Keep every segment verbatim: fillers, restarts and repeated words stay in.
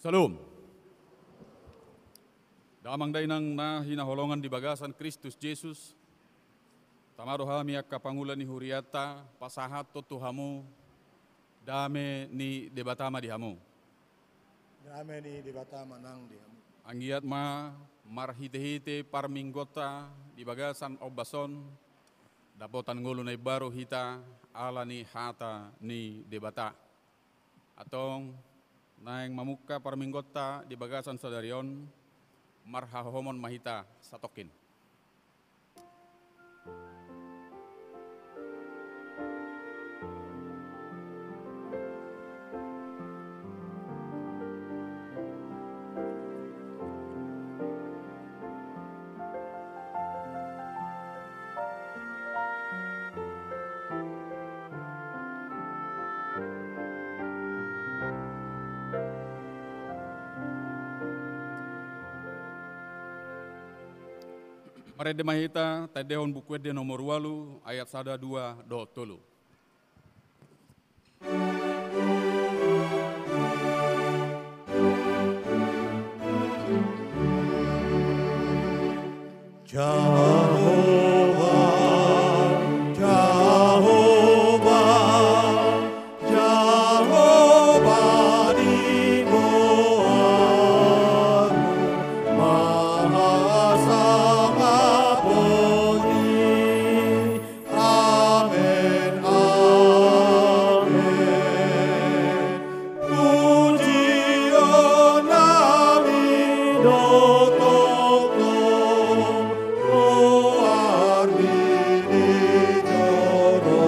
Syalom. Damang dainang na hinaholongan di bagasan Kristus Jesus, tama do hami angka pangula ni hurianta pasahathon tu hamu dame ni Debata ma di hamu. Dame ni Debata ma nang di hamu. Anggiat ma marhitehite parmingguonta di bagasan ombas on, dapotan ngolu na imbaru hita ala ni hata ni Debata. Antong naeng mamungka parmingguonta di bagasan sadari on, marhahohomon ma hita satongkin. Marende ma hita, taendehon Buku Ende nomor ualu, ayat sada, dua dohot tolu. Jahowa, Jahowa, Jahowa di goarmu, maha sangap holi. Amen, amen. Pujion nami do tongtong goarmi di joro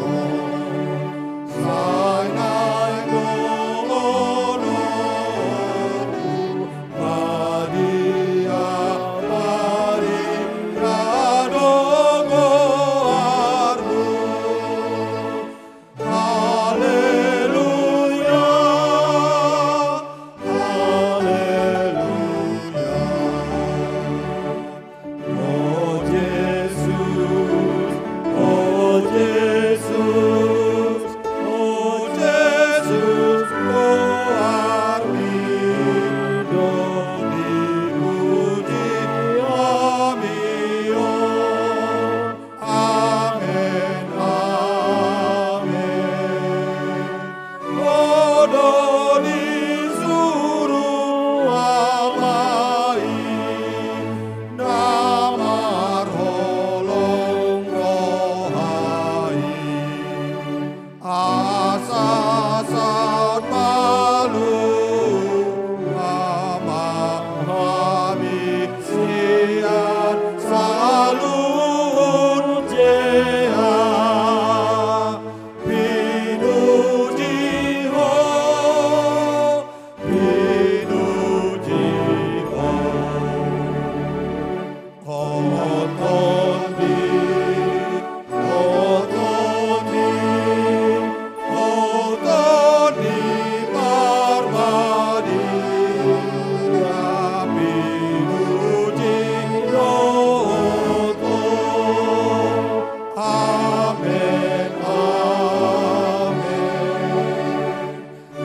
on. Sai naeng do goarmu, badia, badia do goarmu. Haleluya, haleluya. O Jesus, o Jesus, o Jesus, goarmi do dipuji hami on. Amen, amen. Ho do disuru Ama i, na marholong roha i, asa saut malua ma hami sian saluhut jea. Pinuji Ho, pinuji Ho. Ho Tondi, Ho Tondi, Ho Tondi Parbadia, pinuji Ho. Amen, amen.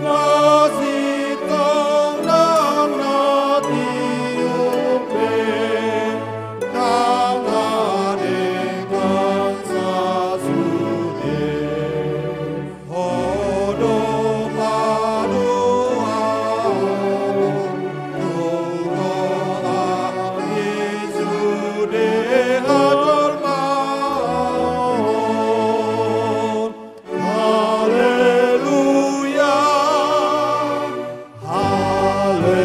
Na sintong nang na tiur pe, nang na denggan sasude. Ho do paluaon tu roha ni sude hajolmaon. Haleluya, haleluya.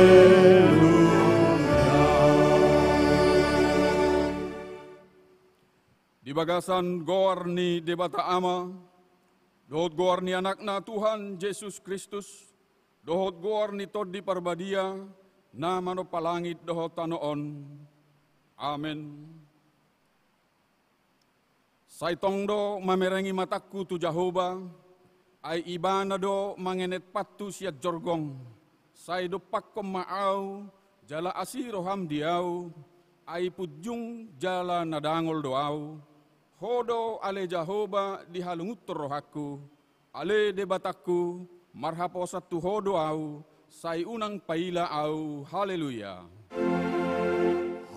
Di bagasan goar ni Debata Ama, dohot goar ni Anakna Tuhan Jesus Kristus, dohot goar ni Tondi Parbadia, na manompa langit dohot tano on. Amen. Sai tong do mamerengi matangku tu Jahowa, ai Ibana do mangenet pantu sian jorgong. Sai dompakkon ma ahu, jala asi roham di ahu, ai punjung jala na dangol do ahu. Ho do ale Jahowa dihalungunhon rohangku, ale Debatangku, marhaposan tu Ho do ahu, Sai unang paila au. Haleluya.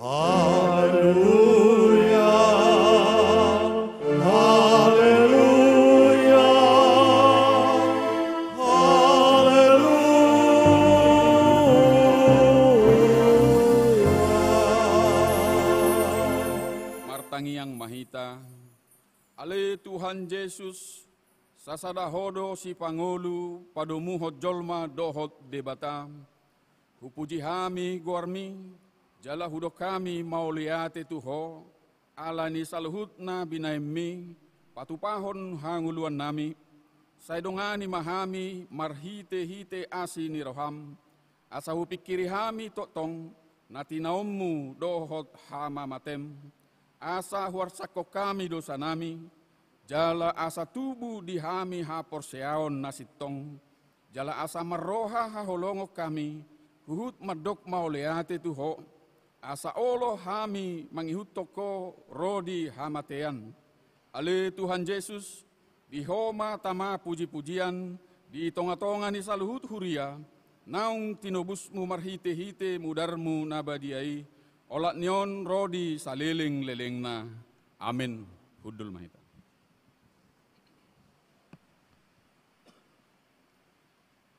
Haleluya, haleluya, haleluya. Martangiang ma hita. Ale Tuhan Jesus, sasada Ho do sipangolu padomuhon jolma dohot Debata. Hupuji hami goarMi, jala hudok hami mauliate tu Ho, ala ni saluhut na binahenMi patupahon hangoluannami. Sai dongani ma hami marhitehite asi ni rohaM, asa hupingkiri hami tongtong na tinaonMu dohot hamamateM, asa huarsakhon hami dosanami, jala asa tubu di hami haporseaon na sintong, jala asa marroha haholongon hami, huhut mandok mauliate tu Ho, asa olo hami mangihuthon Ho ro di hamatean. Ale Tuhan Jesus, di Ho ma tama pujipujian di tongatonga ni saluhut huria, naung tinobusMu marhitehite mudarMu na badia i, olat ni on ro di salelenglelengna. Amen. Hundul ma hita.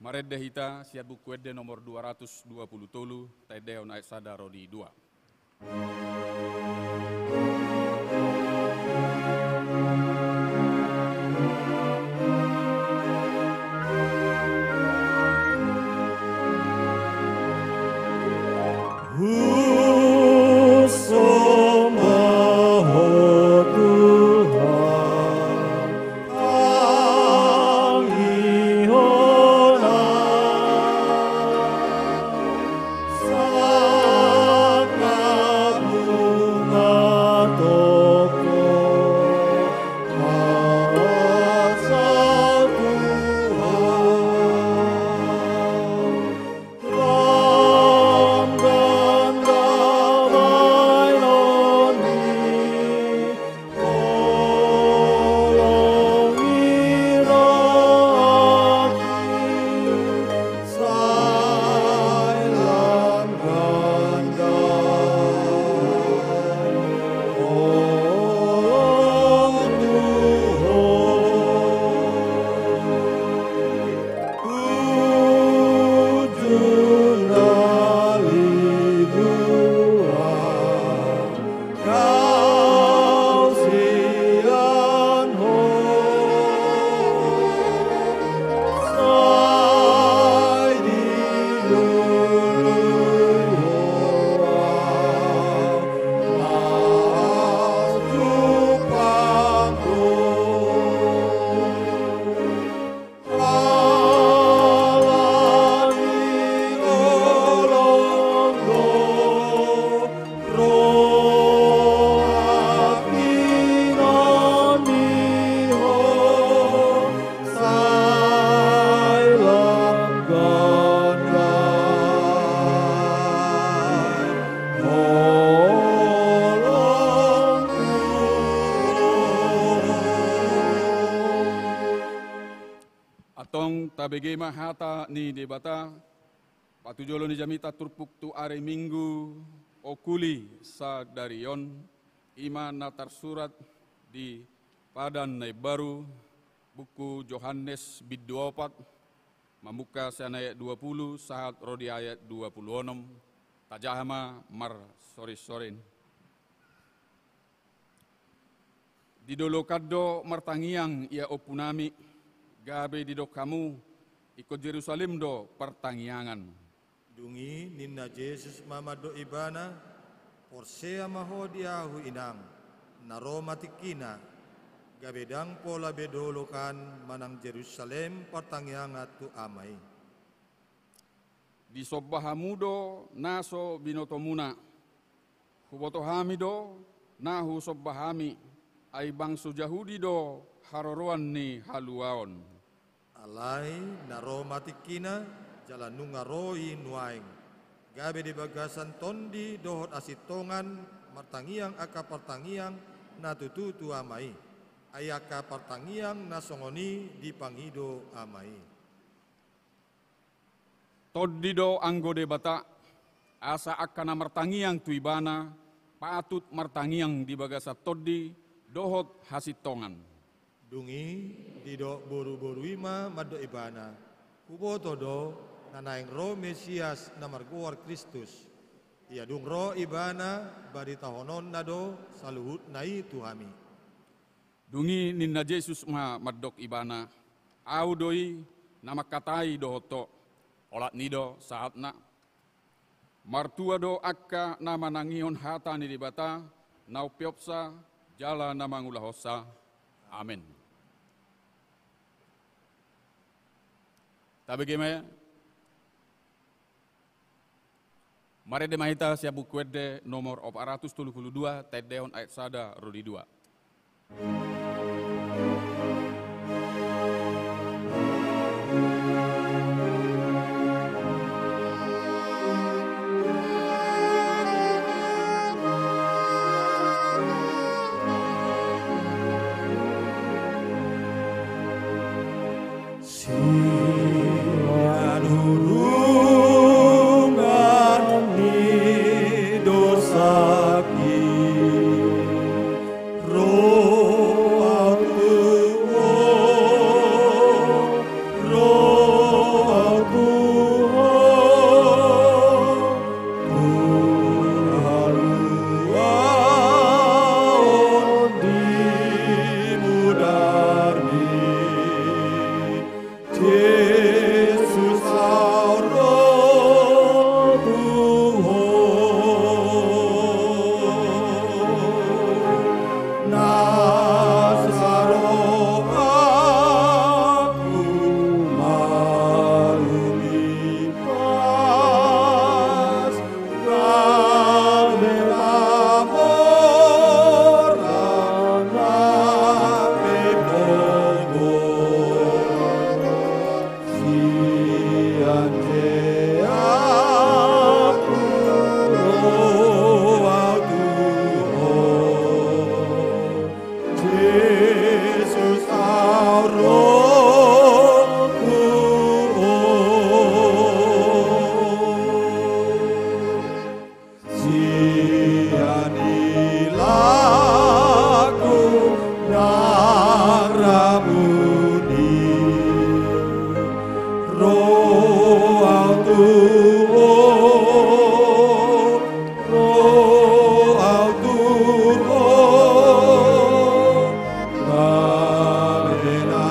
Marende hita sian Buku Ende nomor dua ratus dua puluh tolu, taendehon ayat sada ro di dua. Husomba Ho Tuhan, Antong tabege ma hata ni Debata, patujolo ni jamita turpuk tu ari Minggu, okuli sadari on, i ma na tarsurat di Padan na Imbaru, buku Johannes bindu opat, mamungka sian ayat dua puluh sahat ro di ayat dua puluh onom, tajaha ma marsorinsorin. Di dolok an do martangiang ia ompunami, gabe didok hamu, ingkon Jerusalem do partangiangan. Dung i ninna Jesus ma mandok ibana, porsea ma ho di ahu inang, na ro ma tingkina, gabe ndang pola be dolok an manang Jerusalem partangiangan tu Ama i. Disomba hamu do na so binotomuna. Huboto hami do na husomba hami, ai bangso Jahudi do haroroan ni haluaon. Alai na ro ma tingkina, jala nunga ro i nuaeng. Gabe di bagasan tondi dohot hasintongan martangiang angka partangiang na tutu tu Ama i. Ai angka partangiang na songon i dipangido Ama i. Tondi do anggo Debata, asa angka na martangiang tu Ibana patut martangiang di bagasan tondi dohot hasintongan. Dung i, didok boruboru i ma mandok Ibana: Huboto do na naeng ro Mesias na margoar Kristus. Ia dung ro Ibana, baritahononna do saluhutna i tu hami. Dung i ninna Jesus ma mandok ibana: Ahu do i na mangkatai dohot ho. Olat ni i do sahatna. Martua do angka na manangihon hata ni Debata, na umpeopsa jala na mangulahonsa. Amen. Tabege ma. Marende ma hita sian Buku Ende nomor opat ratus tolu pulu dua, taendehon ayat sada ro di dua. Sian hurungan ni dosangki, ro ahu tu ho, ro ahu tu ho. Tu haluaon di mudarmi, Jesus, ahu ro tu ho. Nasa ro ahu malum impas, gabe mamora na pe pogo. Sian te ahu ro ahu tu ho. Jesus, ahu ro tu ho. Sian ilangku na ramun i, ro ahu tu ho, ro ahu tu ho, gabe na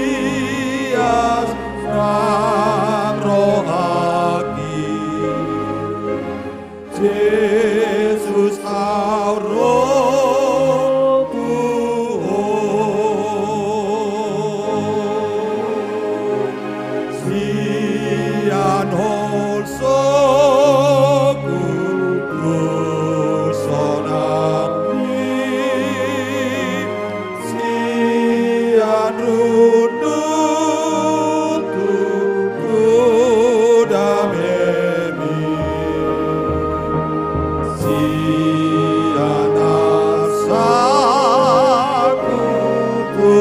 ias nang rohangki. Jesus, ahu ro tu ho. Sian holsoku tu sonang i, sian rundutku tu damemi, sian arsaku tu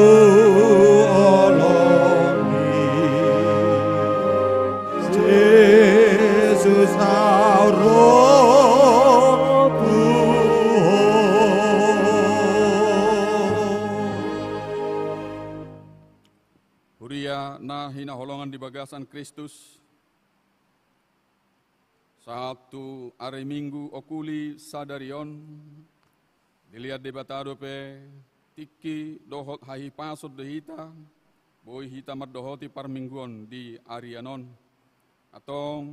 holongmi. Jesus, ahu ro tu ho. Huria na hinaholongan di bagasan Kristus, sahat tu ari Minggu Okuli sadari on, dilehon Debata dope tingki dohot hahipason di hita, boi hita mandohoti parmingguon di arian on. Antong,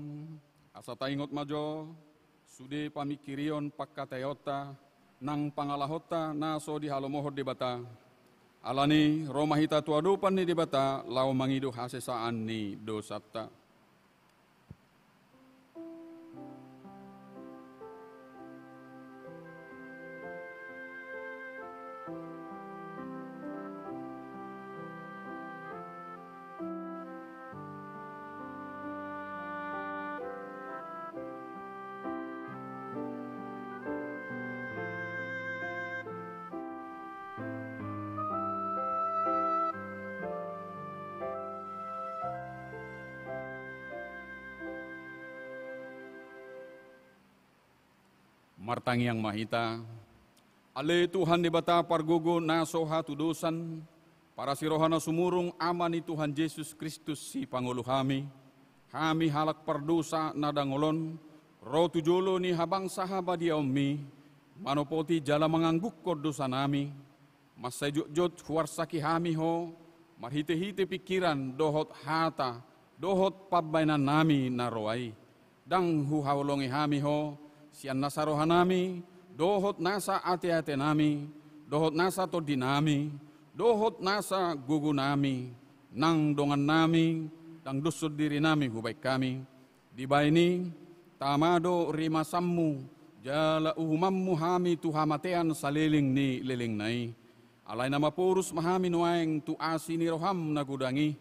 asa taingot ma jo sude pamingkirion pangkataionta nang pangalahonta na so dihalomohon Debata. Alani ro ma hita tu adopan ni Debata laho mangido hasesaan ni dosanta. Martangiang ma hita. Ale Tuhan Debata pargogo na so hatudosan, parasi roha na sumurung, Ama ni Tuhan Jesus Kristus sipangolu hami, hami halak pardosa na dangol on, ro tu jolo ni habangsa habadiaonmi, manopoti jala manganggukkon dosanami, mansai jotjot huarsaki hami ho, marhitehite pingkiran dohot hata, dohot pambahenannami na roa i. Ndang huhaholongi hami ho, sian nasa rohanami, dohot nasa ateatenami, dohot nasa tondinami, dohot nasa gogonami, nang dongannami, nang dos sondirinami hubaen hami. Dibaen i, tama do rimasanmu, jala uhumanmu hami tu hamatean saleleng ni lelengna i. Alai na maporus ma hami nuaeng tu asi ni roham na godang i,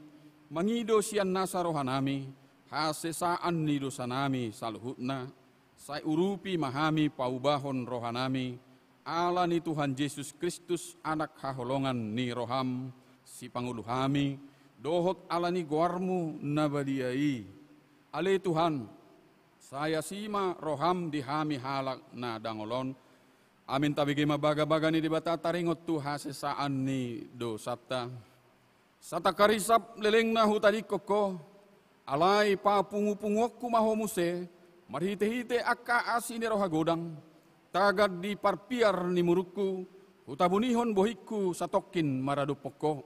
mangido sian nasa rohanami, hasesaan ni dosanami saluhutna, sai urupi ma hami paubahon rohanami, ala ni Tuhan Jesus Kristus Anak haholongan ni roham, sipangolu hami, dohot ala ni goarmu na badia i. Ale Tuhan, sai asi ma roham di hami halak na dangol on. Amin. Tabege ma bagabaga ni Debata taringot tu hasesaan ni dosanta. Satangkarisap lelengna hutadingkon ho, alai papungupunguonku ma ho muse, marhitehite angka asi ni roha godang, tagan di parpiar ni murungku, hutabunihon bohingku satongkin maradophon ho.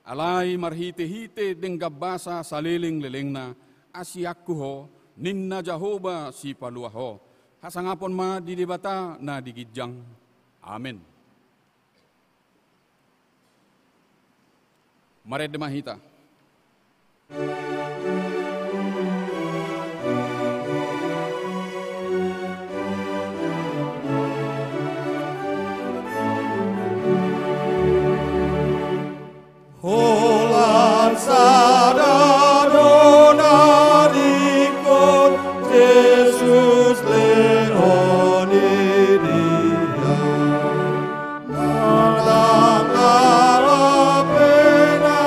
Alai marhitehite denggan basa saleleng lelengna, asianku ho, ninna Jahowa sipalua ho. Hasangapon ma di Debata na di ginjang. Amen. Marende ma hita. Holan sada do na ringkot Jesus lehon i dia. Manang aha pe na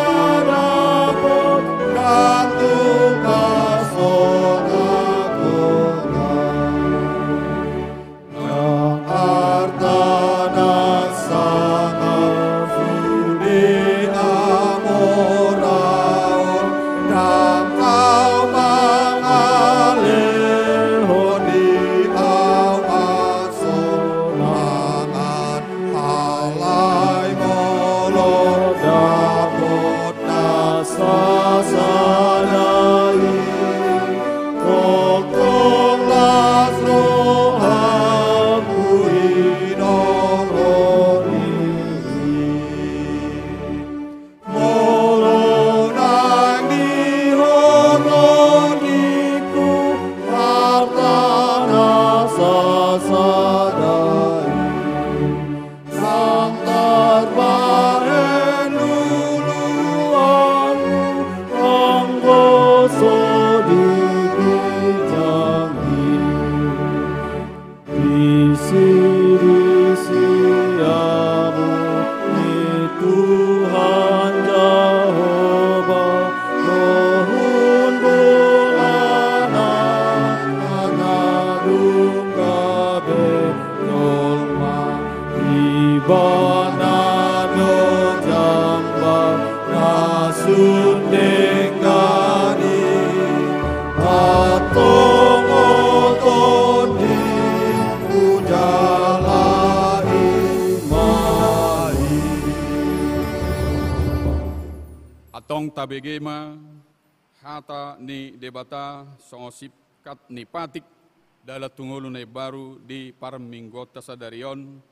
dapot, ndang tung hasonanghon. Ndang arta na sangap sude hamoraon, ndang tau mangalehon di au hasonangan. Alai molo dapot na sasada i, tongtong las rohangku inongoni. Molo naeng dihorhon ningku arta na sasada i, ndang tarbahen luluanku anggo so di ginjang i. Disidisi hamu ni Tuhan Jahowa, do hundul anak na dung gabe jolma, Ibana do jambar na sun denggan i, antong oto ni hujala i ma i. Antong tabege ma hata ni Debata songon singkat ni patik dalan tu ngolu na imbaru di parmingguonta sadari on.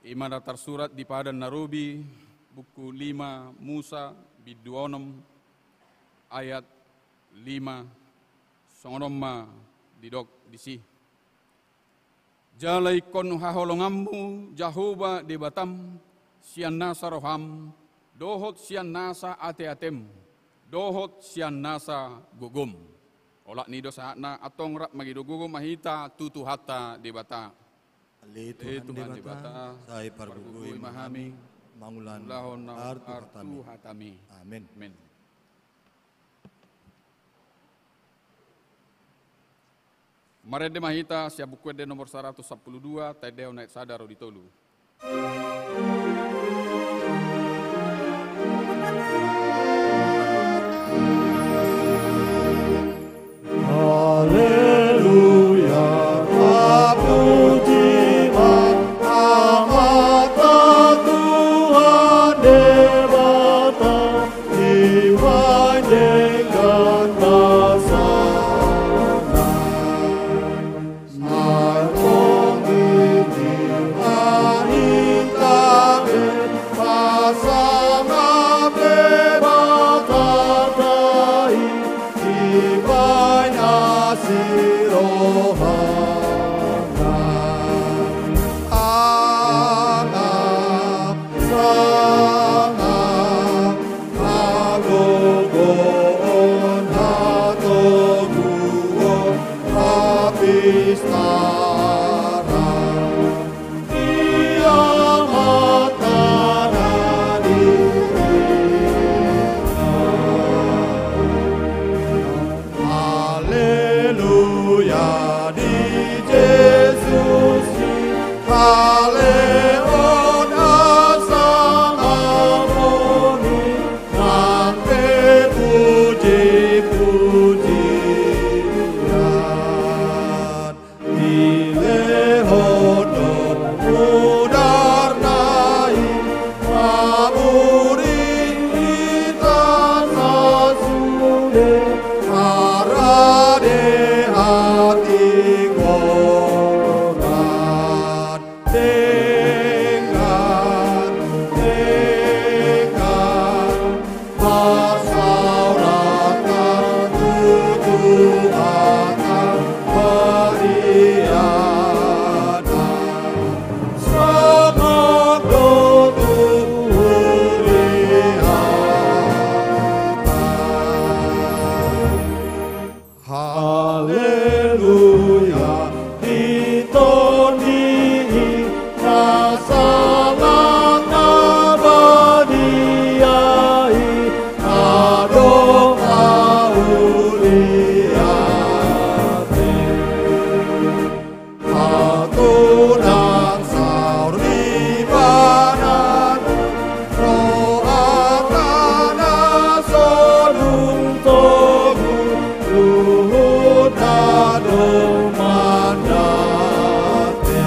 I ma na tarsurat di Padan na Robi, buku lima Musa, bindu onom, ayat lima, songon on ma didok disi. Jala ingkon haholonganmu Jahowa Debatam sian nasa roham, dohot sian nasa ateatem, dohot sian nasa gogom. Olat ni i do sahatna, antong rap mangido gogo ma hita tu Tuhanta Debata. Ale Tuhan Debata, sai pargogoi ma hami, mangulahon artu hatami. Amen. Amen. Marende ma hita sian Buku Ende nomor saratus sampulu dua, taendehon ayat sada ro di tolu. Haleluya, tapuji ma Amanta Tuhan Debata, dipanjang ma kuasana. Sai tongging ma hita be pasangap Debatanta i, dibahen asi rohana. Angap, sangap, hagogoon, hatoguon, hapistaran. Ia ma tanda ni Haleluya di Jesus i, haleluya, sangap on i, nang pe pujipujian. Dilehon do mudarna i, mamuri hita sasude, rade hatinggolan. Denggan, denggan, pasaulanta tu Tuhanta huriana, songon do tu hurianta. Haleluya, di Tondi i, na salak na badia i, adong hauliate. Ahu nunga saur di Ibana, rohanta na so dung togu, luhutna do mandate.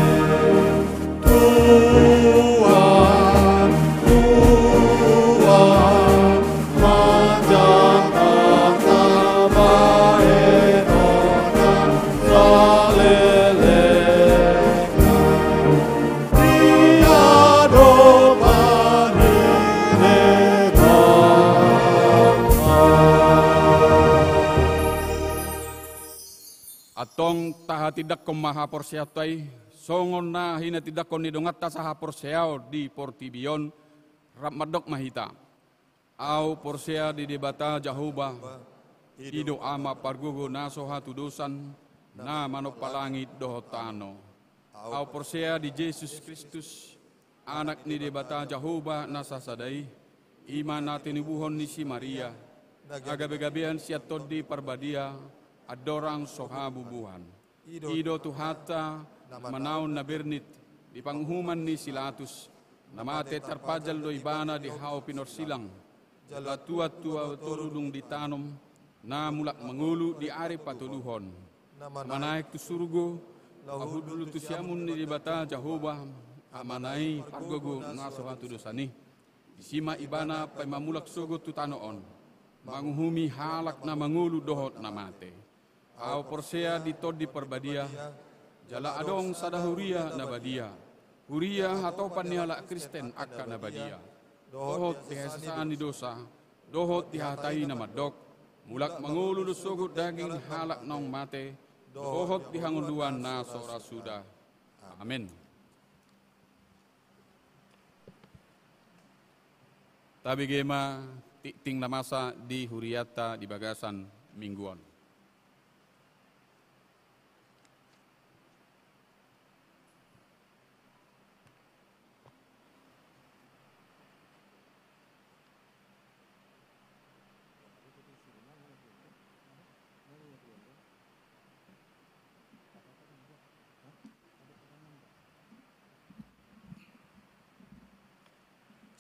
Tuhan, Tuhan, manjangkon tabahenonna saleleng. Di adopan ni Debata. Antong tahatindangkon ma haporseaonta i, songon na hinatindangkon ni donganta sahaporseaon di portibi on, rap mandok ma hita. Ahu porsea di Debata Jahowa, i do Ama pargogo na so hatudosan, na manompa langit dohot tano. Ahu porsea di Jesus Kristus, Anak ni Debata Jahowa na sasada i, i ma na tinubuhon ni si Maria, na gabegabean sian Tondi Parbadia, andorang so habubuhan. I do Tuhanta, na manaon na bernit, di panguhuman ni si Latus, na mate tarpajal do Ibana di hau pinorsilang, jala tuat tu aut tolu dung ditanom, na mulak mangolu di ari patoluhon, na manaek tu surgo, laho hundul tu siamun ni Debata Jahowa, Amana i pargogo na so hatudosan i. Disi ma Ibana paima mulak sogot tu tano on, manguhumi halak na mangolu dohot na mate. Ahu porsea di Tondi Parbadia, jala adong sada huria na badia, huria hatopan ni halak Kristen angka na badia, dohot di hasesaan ni dosa, dohot di hata i na mandok, mulak mangolu do sogot daging halak naung mate, dohot di hangoluan na so ra suda. Amen. Tabege ma tingting na masa di hurianta di bagasan minggu on.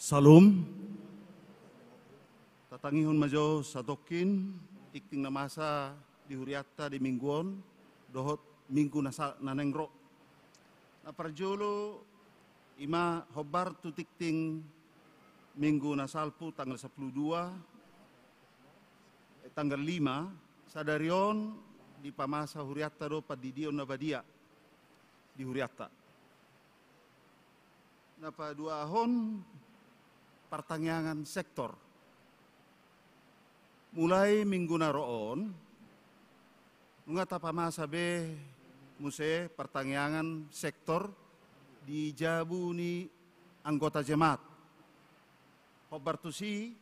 Salom. Tatangihon ma jo satongkin tingting na masa di hurianta di minggu on dohot minggu na sa-, na naeng ro. Na parjolo, i ma hombar tu tingting minggu na salpu tanggal sampulu dua, eh, tanggal lima, sadari on dipamasa hurianta do pandidion na badia di hurianta. Na paduahon, partangiangan sektor. Mulai minggu na ro on, nunga tapamasa be muse partangiangan sektor di jabu ni anggota jemaat. Hombar tusi,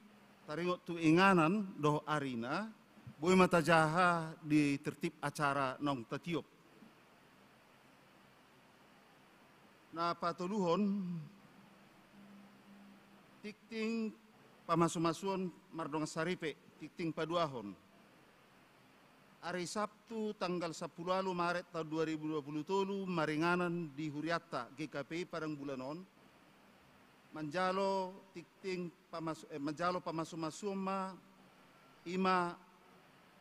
taringot tu inganan dohot arina, boi ma tajaha di tertib acara naung tatiop. Na patoluhon, tingting pamasumasuon mardongan saripe, tingting paduahon. Ari Sabtu tanggal sampulu ualu Maret taon dua ribu dua pulu tolu, maringanan di hurianta G K P I Padang Bulan on, manjalo tingting pamas-, eh, manjalo pamasumasuon ma, i ma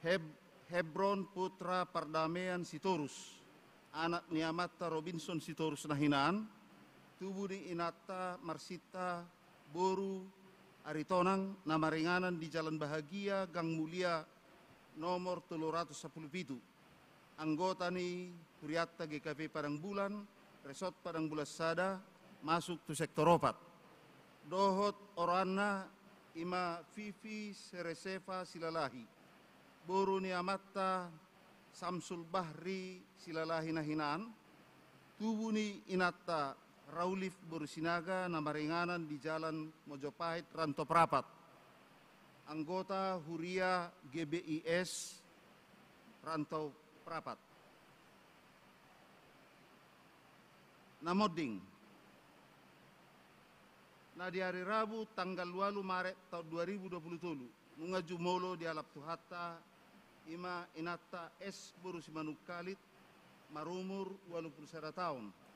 Heb-, Hebron putra Pardamean Sitorus, anak ni amanta Robinson Sitorus na hinan, tubu ni inanta Marsinta boru Aritonang, na maringanan di Jalan Bahagia, Gang Mulia, nomor tolu ratus sampulu pitu. Anggota ni hurianta G K P Padang Bulan, Resort Padang Bulan Sada, masuk tu sektor opat. Dohot oroanna, i ma Vivi Seresefa Silalahi, boru ni amanta Samsul Bahri Silalahi na hinan, tubu ni inanta Raulif boru Sinaga, na maringanan di Jalan Mojopahit, Rantau Prapat. Anggota huria G B I S Rantau Prapat. Na monding. Na di ari Rabu tanggal ualu Maret taon dua ribu dua pulu tolu, nunga jumolo dialap Tuhanta, i ma inanta S boru Simanungkalit, marumur ualu pulu sada taon.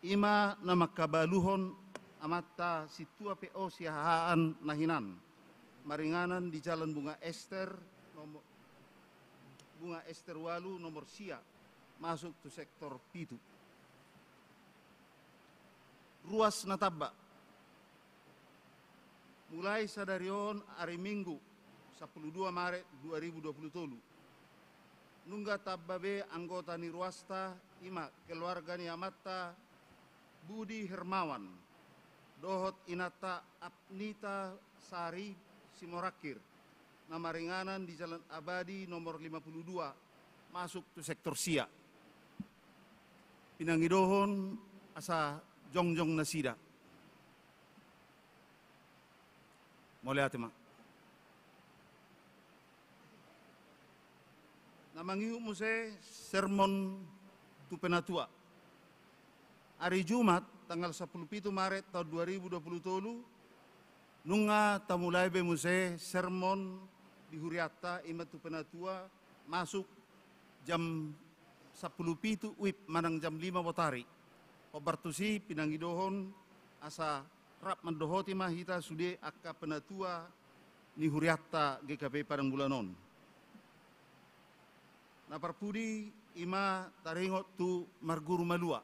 I ma na mangkabaluhon amanta Sintua P O Siahaan na hinan, maringanan di Jalan Bunga Ester, nomor, Bunga Ester ualu, nomor sia, masuk tu sektor pitu. Ruas na tamba. Mulai sadari on ari Minggu, sampulu dua Maret dua ribu dua pulu tolu, nunga tamba be anggota ni ruasta, i ma keluarga ni amanta Budi Hermawan dohot inanta Apnita Sari Simorangkir, na maringanan di Jalan Abadi nomor lima pulu dua, masuk tu sektor sia. Pinangidohon asa jongjong nasida. Mauliate ma. Na mangihut muse sermon tu penatua. Ari Jumat tanggal sampulu pitu Maret taon dua ribu dua pulu tolu, nunga tamulai be muse sermon di hurianta, i ma tu penatua, masuk jam sampulu pitu wib manang jam lima botari. Hombar tusi pinangidohon asa rap mandohoti ma hita sude angka penatua ni hurianta G K P Padang Bulan on. Na parpudi, i ma taringot tu marguru malua.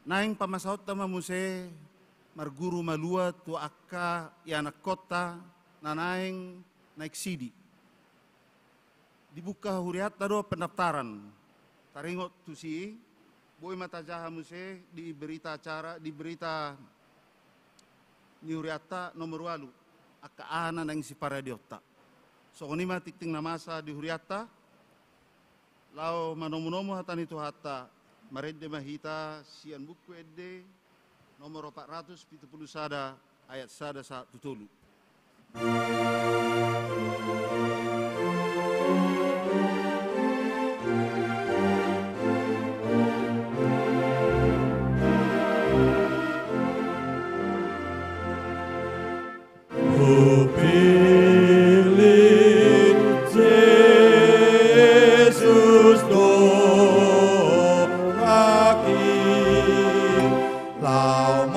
Naeng pamasaonta ma muse marguru malua tu angka ianakkonta na naeng naik sidi. Dibuka hurianta do pendaftaran. Taringot tusi, boi ma tajaha muse di berita acara, di berita ni hurianta nomor ualu, angka aha na naeng siparadeonta. Songon i ma tingting na masa di hurianta. Laho manomunomu hata ni Tuhanta, marende ma hita sian Buku Ende nomor opat ratus pitu pulu sada, ayat sada sahat tu tolu. Hupillit Jesus dongan i, laho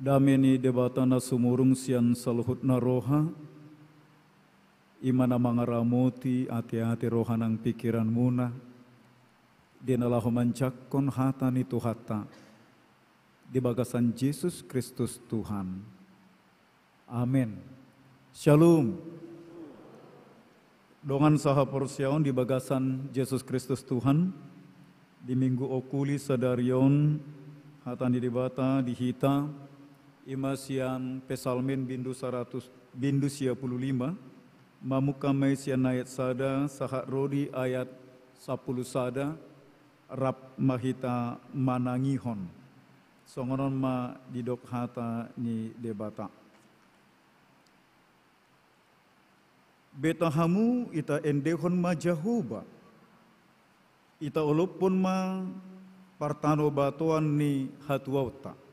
Dame ni Debata na sumurung sian saluhutna roha, i ma na mangaramoti ateate roha nang pingkiranmuna, di na laho manjangkon hata ni Tuhanta, di bagasan Jesus Kristus Tuhan. Amen. Shalom. Dongan sahaporseaon di bagasan Jesus Kristus Tuhan, di Minggu Okuli sadari on, hata ni Debata di hita, i ma sian Psalmen bindu saratus, bindu sia pulu lima, mamungka ma i sian ayat sada sahat ro di ayat sampulu sada, rap ma hita manangihon. Songon on ma didok hata ni Debata. Beta hamu, ita endehon ma Jahowa, ita olophon ma partanobatoan ni hatuaonta.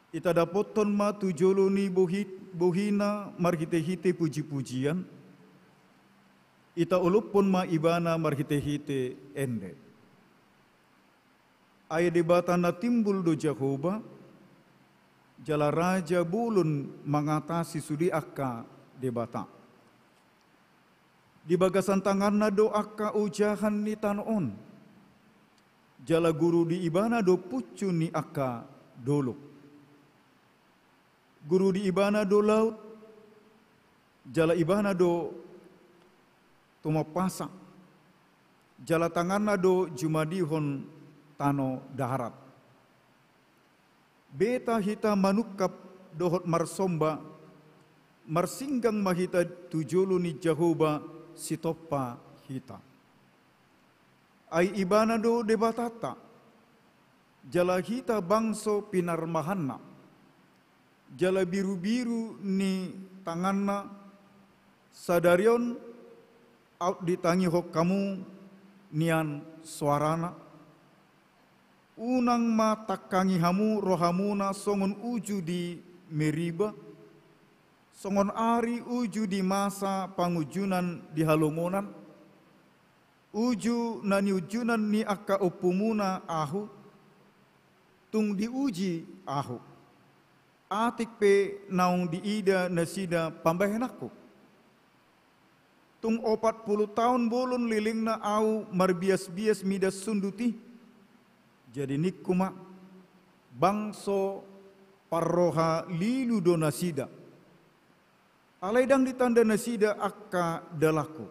Ita dapothon ma tu jolo ni bohi-, bohina marhitehite pujipujian, ita olophon ma ibana marhitehite ende. Ai Debata na timbul do Jahowa, jala raja bolon mangatasi sude angka debata. Di bagasan tanganna do angka ojahan ni tano on, jala guru di ibana do puncu ni angka dolok. Guru di ibana do laut, jala ibana do tumompasa, jala tanganna do jumadihon tano darat. Beta hita manungkap dohot marsomba, marsinggang ma hita tu jolo ni Jahowa sitompa hita. Ai ibana do Debatanta, jala hita bangso pinarmahanna, jala birubiru ni tanganna. Sadari on aut ditangihon hamu nian soarana. Unang ma tangkangi hamu rohamuna songon uju di Meriba, songon ari uju di Masa pangunjunan di halongonan, uju na niunjunan ni angka ompumuna ahu, tung diuji ahu, atik pe naung diida nasida pambahenanku. Tung opat pulu taon bolon lelengna ahu marbiasbias midas sundut i. Jadi ningku ma, bangso parroha lilu do nasida. Alai ndang ditanda nasida angka dalanku.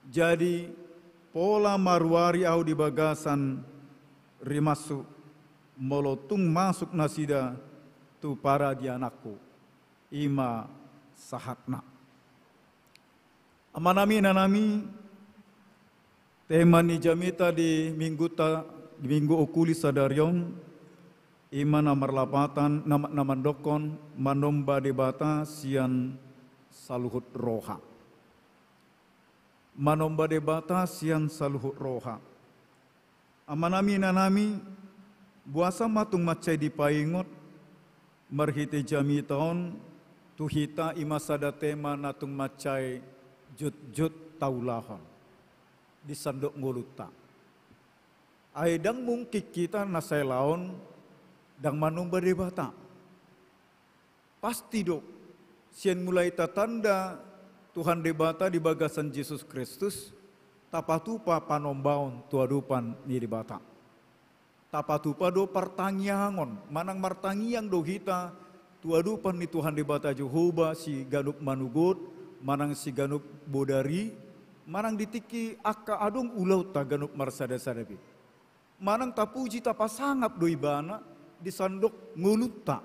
Jadi pola maruari ahu di bagasan rimashu, molo tung masuk nasida tu paradiananku. I ma sahatna. Amanami, inanami, tema ni jamita di mingguta, di Minggu Okuli sadari on, i ma na marlapatan, na, na mandokkon manomba Debata sian saluhut roha. Manomba Debata sian saluhut roha. Amanami, inanami, boasa ma tung mansai dipaingot marhite jamita on tu hita, i ma sada tema na tung mansai jotjot taulahon di sandok ngolunta. Ai ndang mungkin hita na sai laon ndang manomba Debata. Pasti do, sian mulai tatanda Tuhan Debata di bagasan Jesus Kristus, tapatupa panombaon tu adopan ni Debata. Tapatupa do partangiangon, manang martangiang do hita tu adopan ni Tuhan Debata Jahowa siganup manogot, manang siganup bodari, manang di tingki angka adong ulaonta ganup marsadasada be. Manang tapuji tapasangap do ibana di sandok ngolunta.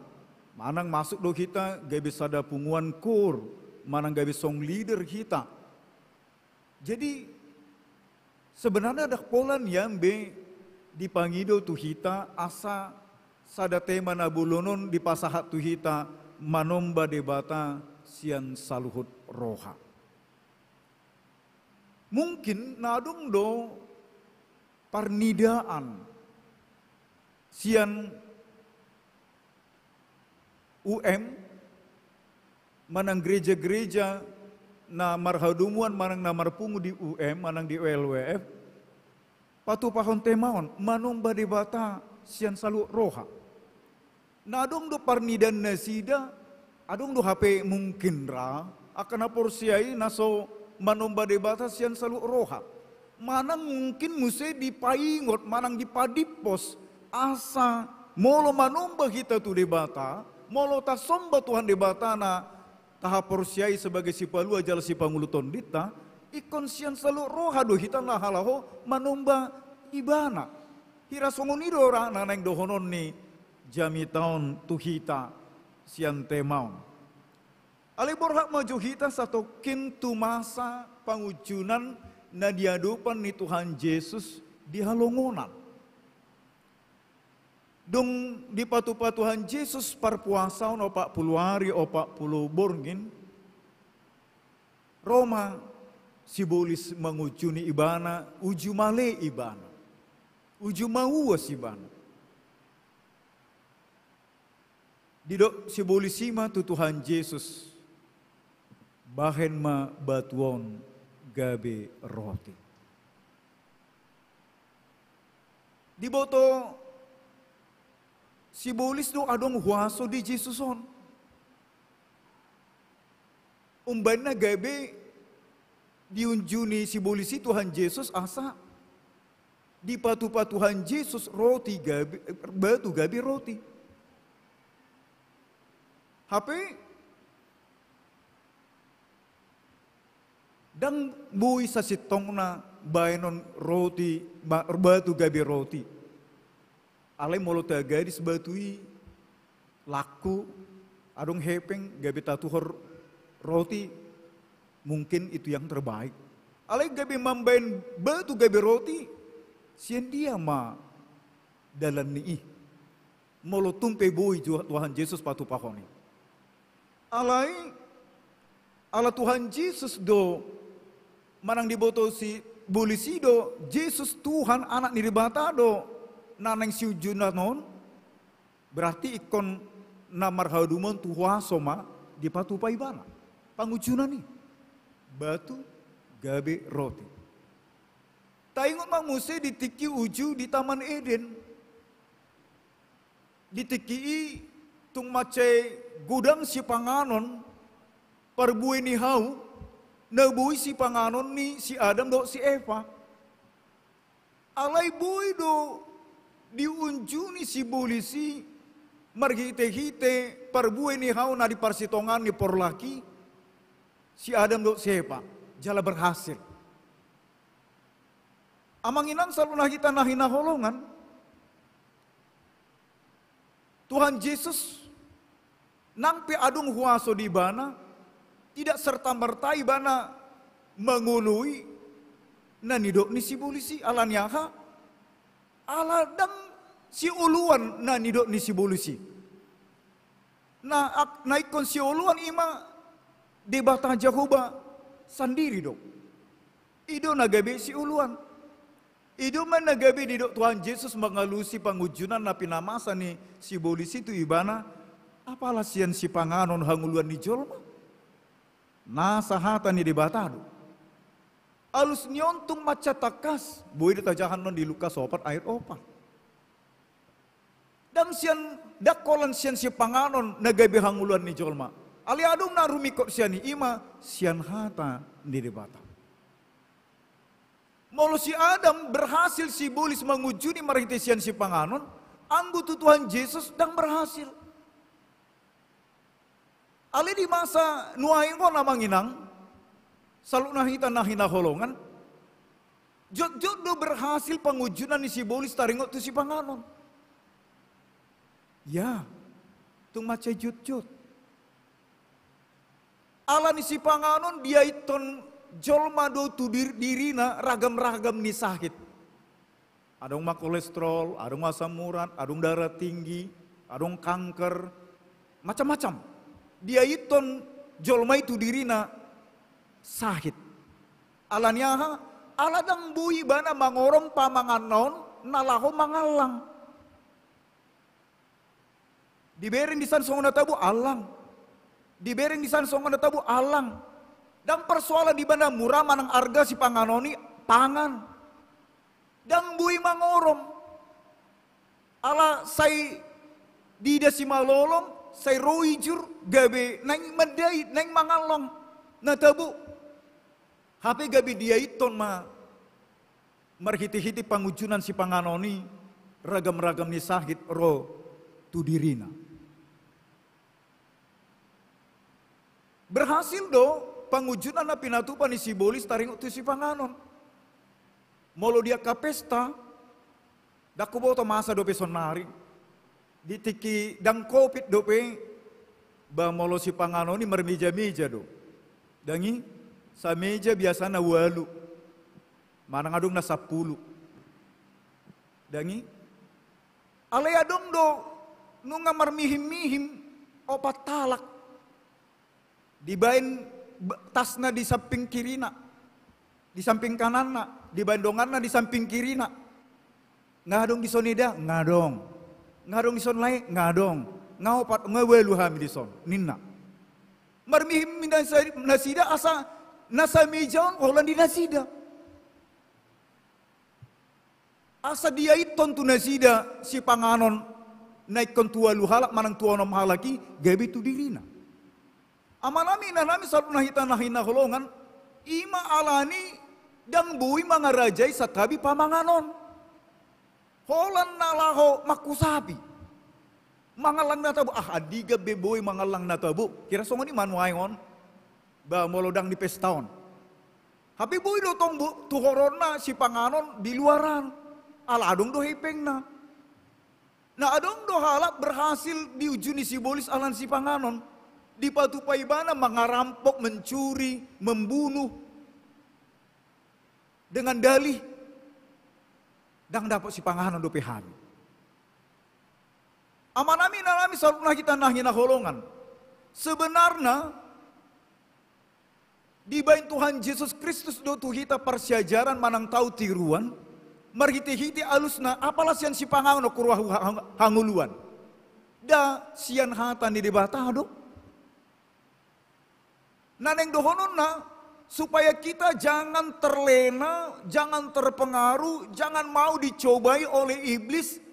Manang masuk do hita gabe sada punguan koor, manang gabe song leader hita. Jadi sebenarna ndang pola nian be dipangido tu hita asa sada tema na bolon on dipasahat tu hita, manomba Debata sian saluhut roha. Mungkin na adong do parnidaan sian U M, manang gereja-gereja na marhadomuan, manang na marpungu di U M, manang di L W F, patupahon tema on, manomba Debata sian saluhut roha. Na adong do parnidaan nasida, adong do hape mungkin ra angka na porsea i na so manomba Debata sian saluhut roha. Manang mungkin muse dipaingot, manang dipadimpos, asa molo manomba hita tu Debata, molo tasomba Tuhan Debata na tahaporseai sebagai sipalua jala sipangulu tondinta, ingkon sian saluhut roha do hita na laho manomba Ibana. Hira songon i do ra na naeng dohonon ni jamita on tu hita sian tema on. Alai borhat ma jo hita satongkin tu masa pangunjunan na di adopan ni Tuhan Jesus di halongonan. Dung dipatupa Tuhan Jesus parpuasaon opat pulu ari opat pulu borngin, ro ma sibolis mangunjuni Ibana, uju male Ibana, uju mauas Ibana. Didok sibolis i ma tu Tuhan Jesus, "Bahen ma batu on gabe roti." Diboto sibolis do adong huaso di Jesus on. Umbahen na gabe diunjuni sibolis i Tuhan Jesus asa dipatupa Tuhan Jesus roti gabe, batu gabe roti. Hape ndang boi sasintongna baenon roti, ba-, batu gabe roti. Alai molo tagadis batu i, langku, adong hepeng, gabe tatuhor roti, mungkin itu yang terbaik. Alai gabe mambaen batu gabe roti, sian dia ma dalan ni i? Molo tung pe boi Ju-, Tuhan Jesus patupahon i. Alai, ala Tuhan Jesus do, manang diboto sibolis i do, Jesus Tuhan, Anak ni Debata do, na naeng siunjunan on, berarti ingkon na marhadomuan tu huaso ma dipatupa Ibana. Pangunjunan i, batu gabe roti. Taingot ma muse di tingki uju di Taman Eden. Di tingki i tung mansai godang sipanganon, parbue ni hau, na boi sipanganon ni si Adam dohot si Eva. Alai boi do diunjuni sibolis i marhitehite parbue ni hau na di parsitongaan ni porlak i, si Adam dohot si Eva, jala berhasil. Amang inang saluhutna hita na hinaholongan, Tuhan Jesus, nang pe adong huaso di Ibana, tidak serta-merta Ibana mangoloi na nidok ni sibolis i. Ala ni aha? Ala ndang sioloan na nidok ni sibolis i. Na ak-, na ingkon sioloan i ma Debata Jahowa sandiri do. I do na gabe sioloan. I do ma na gabe didok Tuhan Jesus mangalusi pangunjunan na pinamasa ni sibolis i tu Ibana, apala sian sipanganon hangoluan ni jolma? Nasa hata ni Debata do. Alus ni on tung mansai tangkas, boi do tajaha annon di Lukas opat ayat opat. Ndang sian, ndang holan sian sipanganon na gabe hangoluan ni jolma. Alai adong na rumingkot sian i, i ma sian hata ni Debata. Molo si Adam berhasil sibolis mangunjuni marhite sian sipanganon, anggo tu Tuhan Jesus ndang berhasil. Alai di masa nuaeng on amang inang, saluhutna hita na hinaholongan, jotjot do berhasil pangunjunan ni sibolis taringot tu sipanganon. Ya, tung mansai jotjot. Ala ni sipanganon diaithon jolma do tu dir-, dirina ragam-ragam ni sahit. Adong ma kolesterol, adong asam urat, adong darah tinggi, adong kanker, macam-macam. Diaithon jolma i tu dirina sahit. Ala ni aha? Ala ndang boi ibana mangorom pamanganna on na laho mangallang. Dibereng di san songon na tabo allang. Dibereng di san songon na tabo allang. Ndang persoalan di ibana mura manang arga sipanganon i, pangan. Ndang boi mangorom. Ala sai Diida simalolong, sai ro ijur, gabe naeng mandai, naeng mangallang na tabo. Hape gabe diaithon ma marhitehite pangunjunan sipanganon i, ragam-ragam ni sahit ro tu dirina. Berhasil do pangunjunan na pinatupa ni sibolis taringot tu sipanganon. Molo di angka pesta, ndang huboto masa dope saonari. Di tingki ndang covid dope, ba molo sipanganon i marmeja-meja do. Ndang i, sameja biasana ualu. Manang adong na sampulu. Ndang i. Alai adong do nunga marmihim-mihim opat halak. Dibaen b-, tasna di samping kirina, di samping kananna, dibaen donganna di samping kirina. Nga adong dison eda, nga adong. Nga adong dison lae, nga adong. Nga opat, nga ualu hami dison, ninna. Marmihim-mihim nasa-, nasida asa na sameja on holan di nasida. Asa diaithon tu nasida sipanganon na ingkon tu ualu halak manang tu onom halak i gabe tu dirina. Amanami, inanami saluhutna hita na hinaholongan, i ma alani ndang boi mangarajai santabi pamanganon. Holan na laho mangkusapi. Mangallang na tabo, ah, andigan be boi mangallang na tabo. Kira songon i ma nuaeng on. Ba molo ndang di pesta on. Hape boi do tong bo-, tuhoronna sipanganon di luaran. Ala adong do hepengna. Na adong do halak berhasil diunjuni sibolis ala ni sipanganon. Dipatupa ibana mangarampok, mencuri, membunuh. Dengan dalih, ndang dapot sipanganon dope hami. Amanami, inanami saluhutna hita na hinaholongan. Sebenarna, dibaen Tuhan Jesus Kristus do tu hita parsiajaran manang tau tiruan, marhite-hite alusna, apala sian sipanganon hurang hang-, hangoluan. Nda sian hata ni Debata do. Na naeng dohononna, supaya kita jangan terlena, jangan terpengaruh, jangan mau dicobai oleh iblis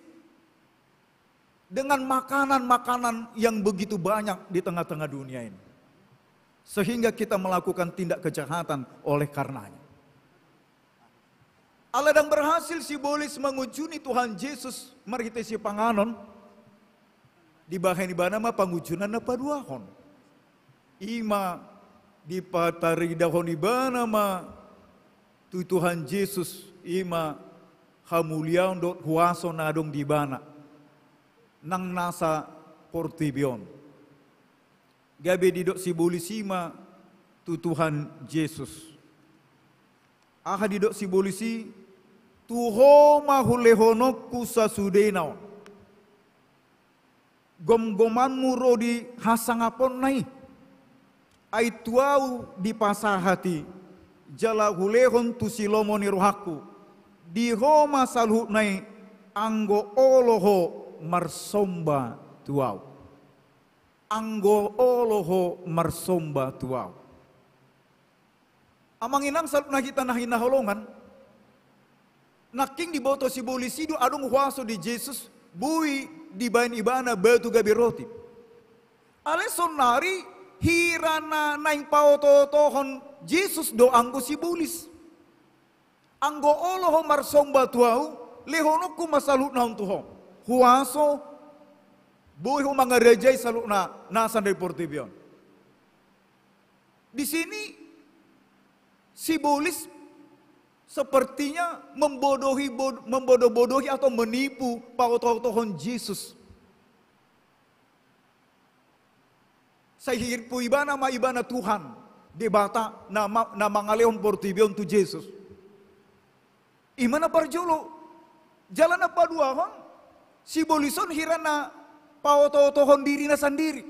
dengan makanan-makanan yang begitu banyak di tengah-tengah dunia ini. Sehingga kita melakukan tindak kejahatan oleh karenanya. Ala ndang berhasil sibolis mangunjuni Tuhan Jesus marhite sipanganon, dibahen ibana ma pangunjunan na paduahon. I ma dipataridahon ibana ma tu Tuhan Jesus, i ma hamuliaon dohot huaso na adong di ibana, nang nasa portibi on. Gabe didok sibolis i ma tu Tuhan Jesus. Aha didok sibolis i? Tu Ho ma hulehononku sasudena on. Gomgomanmu ro di hasangaponna i. Ai tu ahu dipasahat i, jala hulehon tu silomo ni rohangku. Di Ho ma saluhutna i, anggo olo Ho marsomba tu ahu. Anggo olo Ho marsomba tu ahu. Amang inang saluhutna hita na hinaholongan, nangkin diboto sibolis i do adong huaso di Jesus, boi dibaen ibana batu gabe roti. Alai saonari hira na naeng paoto-otohon Jesus do anggo sibolis. Anggo olo Ho marsomba tu ahu, lehononku ma saluhutna on tu Ho. Huaso, boi Ho mangarajai saluhutna na sandari portibi on. Di sini sibolis sepertinya membodohi, bod-, membodoh-bodohi atau menipu paoto-otohon Jesus. Sai hirpu ibana ma ibana Tuhan, Debata na ma-, na mangalehon portibi on tu Jesus. I ma na parjolo. Jala na paduahon, sibolis on hira na paoto-otohon dirina sandiri.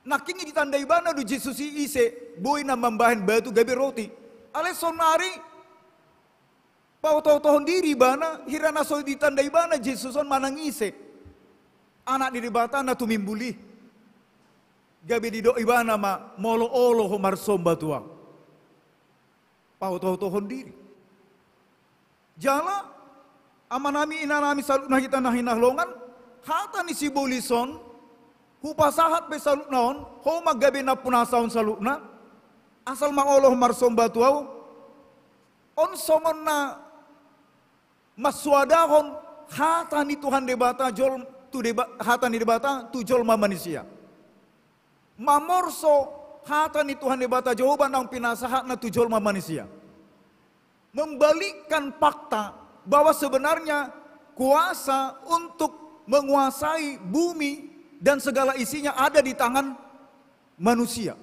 Nangkin ditanda ibana do Jesus i ise, boi na mambahen batu gabe roti. Alai saonari, paoto-otohon diri ibana, hira na so ditanda ibana Jesus on manang ise. Anak ni Debata na tumimbul i. Gabe didok ibana ma, molo olo Ho marsomba tu ahu. Paoto-otohon diri. Jala, amanami inanami saluhutna hita na hinaholongan, Hata ni sibolis on, hupasahat pe saluhutna on, ho ma gabe nampunasa on saluhutna, asal ma olo ho marsomba tu ahu, on songon na mansuadahon hata ni Tuhan Debata jol-, tu Deba-, hata ni Debata tu jolma manisia. Mamorso hata ni Tuhan Debata Jahowa naung pinasahatna tu jolma manisia. Membalikkan fakta bahwa sebenarnya kuasa untuk menguasai bumi dan segala isinya ada di tangan manusia.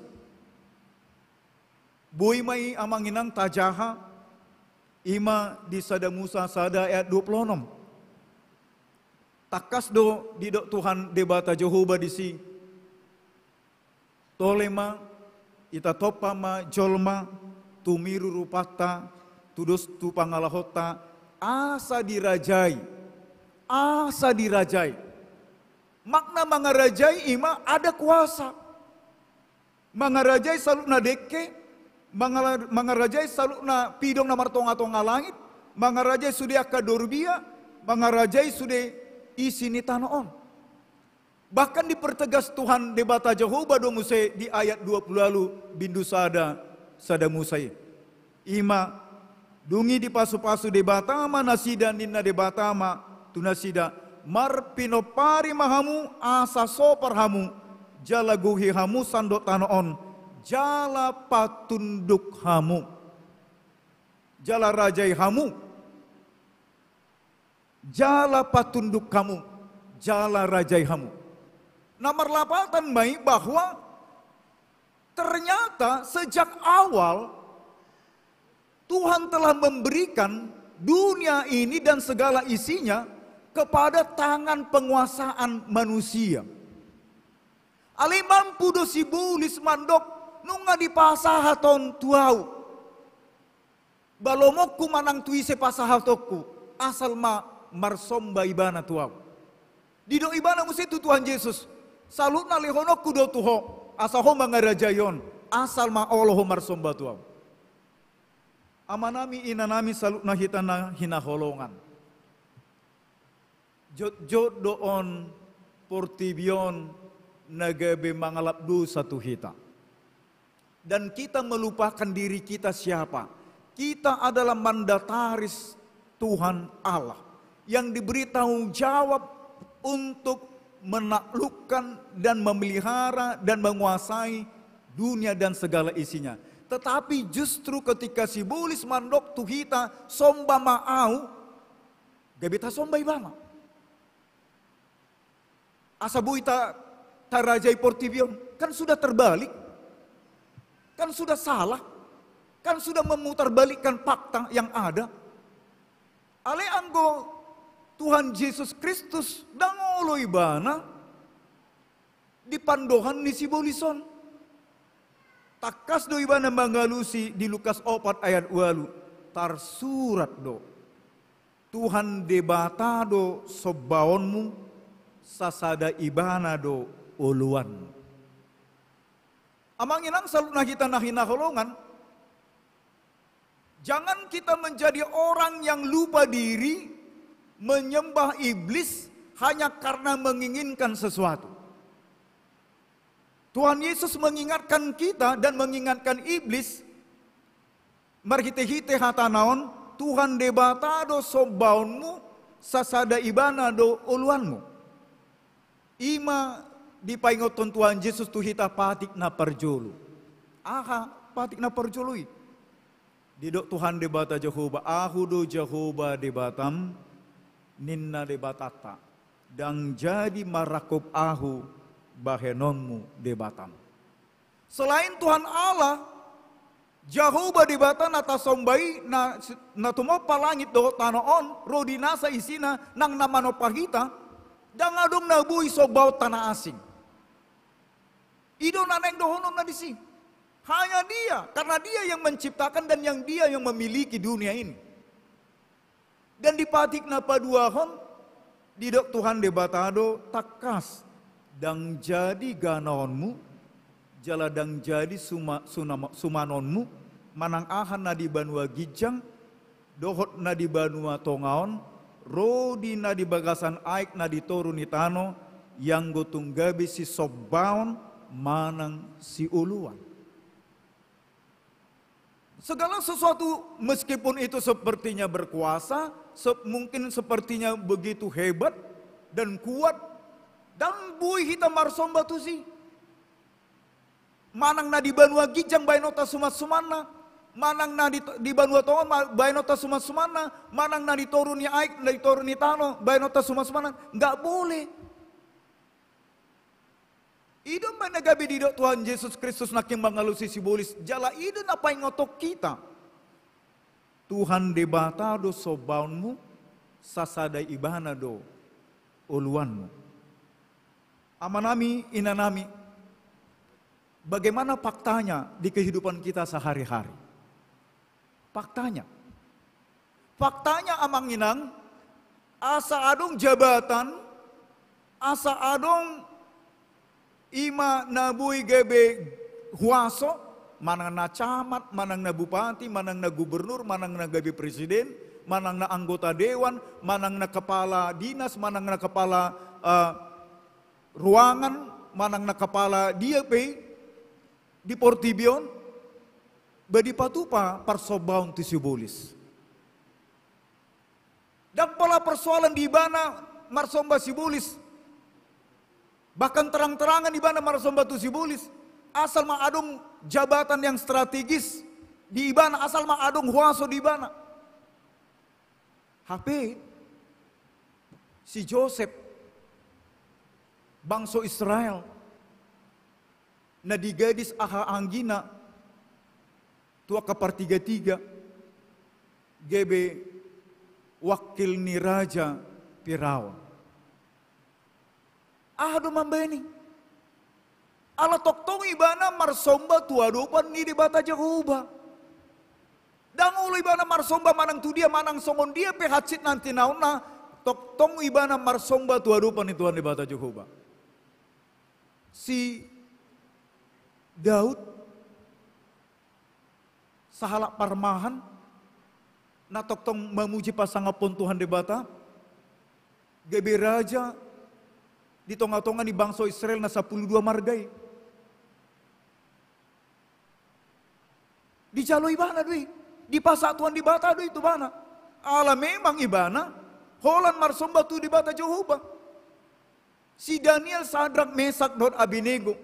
Boi ma i amang inang tajaha, i ma di sada Musa sada ayat dua puluh enam. Tangkas do didok Tuhan Debata Jahowa disi. Tole ma, ita tompa ma jolma, tumiru rupanta, tudos tu pangalahonta, asa dirajai, asa dirajai. Makna mangarajai i ma ada kuasa. Mangarajai saluhutna dengke, mangala-, mangarajai saluhutna pidong na martonga-tonga langit, mangarajai sude angka dorbia, mangarajai sude isi ni tano on. Bahkan dipertegas Tuhan Debata Jahowa do muse di ayat dua puluh ualu bindu sada, sada Musa i. I ma, dung i dipasu-pasu Debata ma nasida, ninna Debata ma tu nasida, marpinompari ma hamu asa sopar hamu, jala gohi hamu sandok tano on, jala patunduk hamu, jala rajai hamu. Jala patunduk hamu, jala rajai hamu. Na marlapatan ma i bahwa ternyata sejak awal Tuhan telah memberikan dunia ini dan segala isinya kepada tangan penguasaan manusia. Alai mampu do sibolis mandok, nunga dipasahat on tu ahu. Balomonku manang tu ise pasahatonku, asal ma marsomba ibana tu ahu. Didok ibana muse tu Tuhan Jesus, saluhutna lehononku do tu ho, asa ho mangarajai on, asal ma olo ho marsomba tu ahu. Amanami, inanami, saluhutna hita na hinaholongan. Jotjot do on portibi on na gabe mangalap dosa tu hita. Dan kita melupakan diri kita siapa. Kita adalah mandataris Tuhan Allah yang diberi tanggung jawab untuk menaklukkan dan memelihara dan menguasai dunia dan segala isinya. Tetapi justru ketika sibolis mandok tu hita, somba ma ahu, gabe tasomba ibana. Asa boi ta-, tarajai portibi on. Kan sudah terbalik. Kan sudah salah. Kan sudah memutarbalikkan fakta yang ada. Alai anggo Tuhan Jesus Kristus, ndang olo ibana di pandohan ni sibolis on. Tangkas do ibana mangalusi di Lukas opat ayat ualu, tarsurat do, Tuhan Debata do sombaonmu, sasada ibana do oloanmu. Amang inang saluhutna hita na hinaholongan, jangan kita menjadi orang yang lupa diri, menyembah iblis hanya karena menginginkan sesuatu. Tuhan Yesus mengingatkan kita dan mengingatkan iblis, marhite-hite hatana on, Tuhan Debata do sombaonmu, sasada ibana do oloanmu. I ma dipaingothon Tuhan Jesus tu hita patik na parjolo. Aha patik na parjolo i? Didok Tuhan Debata Jahowa, Ahu do Jahowa Debatam, ninna Debatanta, ndang jadi marangkup Ahu bahenonmu Debatam. Selain Tuhan Allah, Jahowa Debata na tasomba i, na, na tumompa langit dohot tano on, ro di nasa isina, nang na manompa hita, ndang adong na boi sombaonta na asing. I do na naeng dohononna disi. Hanya Dia, karena Dia yang menciptakan dan yang Dia yang memiliki dunia ini. Dan di patik na paduahon, didok Tuhan Debata do tangkas, ndang jadi ganaonmu, jala ndang jadi suma-, sunama-, sumanonmu, manang aha na di banua ginjang, dohot na di banua tonga on, ro di na di bagasan aek na di toru ni tano, ianggo tung gabe sisombaon manang sioloan. Segala sesuatu, meskipun itu sepertinya berkuasa, se-, mungkin sepertinya begitu hebat dan kuat, ndang boi hita marsomba tusi. Manang na di banua ginjang baenonta suman-sumanna, manang na di, di banua tonga ma-, baenonta suman-sumanna, manang na di toru ni aek, na di toru ni tano baenonta suman-sumanna, nggak boleh. I do umbahen na gabe didok Tuhan Jesus Kristus nangkin mangalusi sibolis, jala i do na paingothon hita. Tuhan Debata do sombaonmu, sasada Ibana do oloanmu. Amanami, inanami, bagaimana faktanya di kehidupan kita sehari-hari? Faktanya. Faktanya, amang inang, asa adong jabatan, asa adong i ma na boi gabe huaso, manang na camat, manang na bupati, manang na gubernur, manang na gabe presiden, manang na anggota dewan, manang na kepala dinas, manang na kepala, eh, ruangan, manang na kepala dia pe di portibi on, ba dipatupa parsombaon tu sibolis. Ndang pola persoalan di ibana marsomba sibolis. Bahkan terang-terangan ibana marsomba tu sibolis. Asal ma adong jabatan yang strategis di ibana, asal ma adong huaso di ibana. Hape si Josep, bangso Israel, na di gadis aha anggina, tu angka partiga-tiga, gabe wakil ni raja Firaun. Aha do mambaen i? Ala tongtong ibana marsomba tu adopan ni Debata Jahowa. Ndang olo ibana marsomba manang tu dia, manang songon dia pe hansit na tinaonna, tongtong ibana marsomba tu adopan ni Tuhan Debata Jahowa. Si Daud, sahalak parmahan, na tongtong mamuji pasangaphon Tuhan Debata, gabe raja di tonga-tonga ni bangso Israel na sampulu dua marga i. Dijalo ibana do i, dipasahat Tuhan Debata do i tu ibana. Ala memang ibana holan marsomba tu Debata Jahowa. Si Daniel, Sadrak, Mesak, dohot Abednego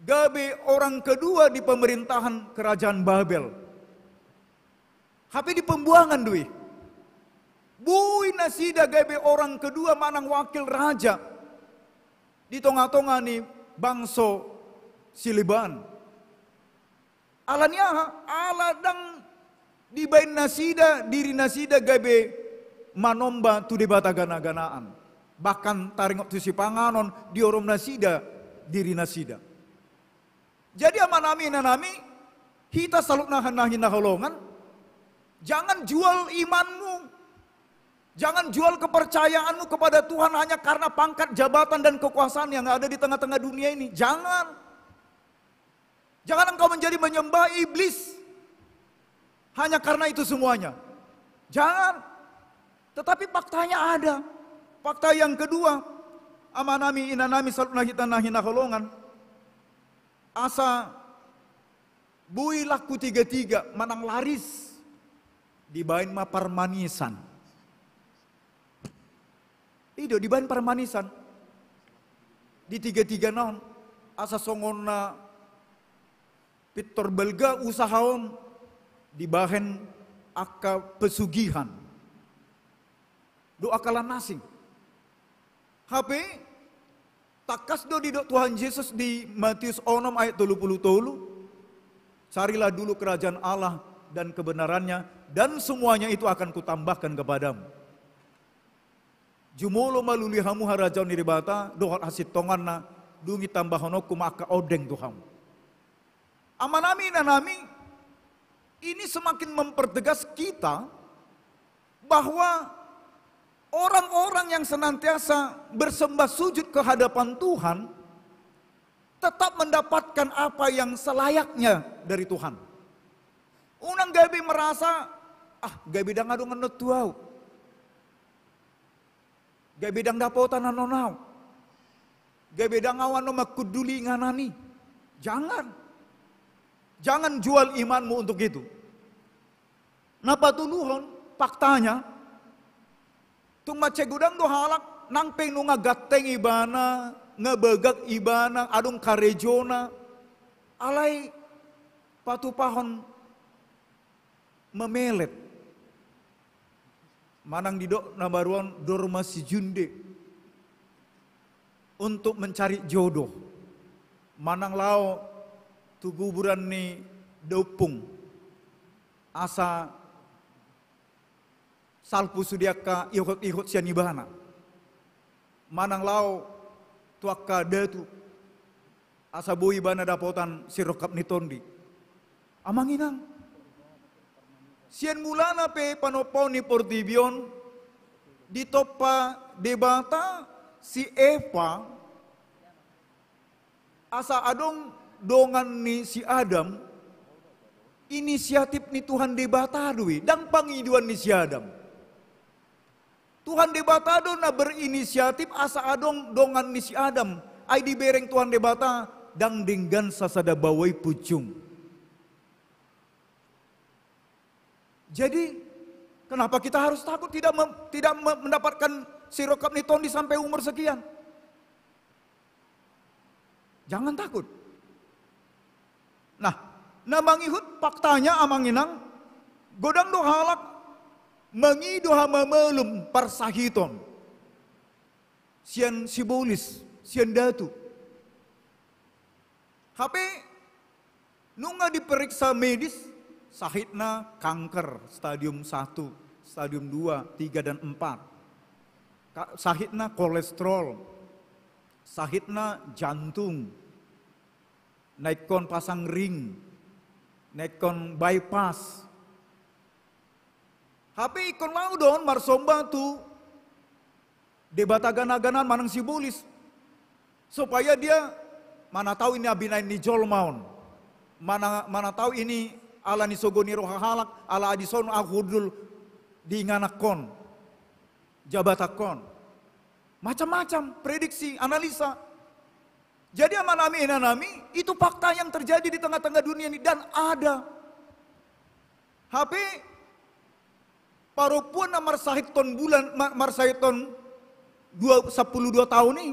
gabe orang kedua di pemerintahan kerajaan Babel. Hape di pembuangan do i. Boi nasida gabe orang kedua manang wakil raja di tonga-tonga ni bangso sileban. Ala ni aha? Ala ndang dibaen nasida diri nasida gabe manomba tu debata gana-ganaan. Bahkan taringot tu sipanganon diorom nasida diri nasida. Jadi amanami, inanami, hita saluhutna na hinaholongan, jangan jual imanmu. Jangan jual kepercayaanmu kepada Tuhan hanya karena pangkat, jabatan, dan kekuasaan yang ada di tengah-tengah dunia ini. Jangan. Jangan engkau menjadi menyembah iblis hanya karena itu semuanya. Jangan. Tetapi faktanya ada. Fakta yang kedua, amanami, inanami, saluhutna hita na hinaholongan. Asa boi laku tiga-tiga manang laris, dibaen ma parmanisan. I do, dibaen parmanisan. Di tiga-tiga na on, asa songon na pintor balga usaha on, dibaen angka pesugihan dohot angka na asing. Hape tangkas do didok Tuhan Jesus di Matius onom ayat tolu pulu tolu, "Carilah dulu kerajaan Allah dan kebenarannya, dan semuanya itu akan kutambahkan kepadamu." Jumolo ma lului hamu harajaon ni Debata dohot hasintonganna, dung i tambahononku ma angka ondeng tu hamu. Amanami, inanami, ini semakin mempertegas kita bahwa orang-orang yang senantiasa bersembah sujud ke hadapan Tuhan tetap mendapatkan apa yang selayaknya dari Tuhan. Unang gabe merasa, "Ah, gabe ndang adong annon tu ahu." Gabe ndang dapotan annon au. Gabe ndang au annon mangkunduli inganan i. Jangan. Jangan jual imanmu untuk itu. Na patoluhon, faktanya, tung mansai godang do halak, nang pe nunga ganteng ibana, nga bagak ibana, adong karejona, alai patupahon memelet. Manang didok na baru on dorma sijunde. Untuk mencari jodoh. Manang laho tu kuburan ni daompung. Asa salpu sude angka ihot-ihot sian ibana. Manang laho tu angka datu. Asa boi ibana dapotan sirongkap ni tondi. Amang inang. Sian mulana pe panompaon ni portibi on, ditompa Debata si Eva, asa adong dongan ni si Adam, inisiatif ni Tuhan Debata do i, ndang pangidoan ni si Adam. Tuhan Debata do na berinisiatif asa adong dongan ni si Adam, ai dibereng Tuhan Debata, ndang denggan sasada baoa i punjung. Jadi, kenapa kita harus takut tidak mem-, tidak me-, mendapatkan sirongkap ni tondi sampai umur sekian? Jangan takut. Nah, na mangihut faktanya amang inang, godang do halak mangido hamamalum parsahiton. Sian sibolis, sian datu. Hape nunga diperiksa medis, sahitna kanker stadium satu, stadium dua, tiga, dan empat. Ka-, sahitna kolesterol, sahitna jantung, na ingkon pasang ring, na ingkon bypass. Hape ingkon laho do on marsomba tu debata gana-ganaan manang sibolis. Supaya dia mana tahu ini na binahen ni jolma on. Mana, mana tahu ini ala ni sogo ni roha halak, ala adison ahu hundul di ingananhon, jabatanhon. Macam-macam prediksi, analisa. Jadi amanami, inanami, itu fakta yang terjadi di tengah-tengah dunia ini dan ada. Hape parompuan na marsahiton bulan, ma-, marsahiton dua, sampulu dua taon i,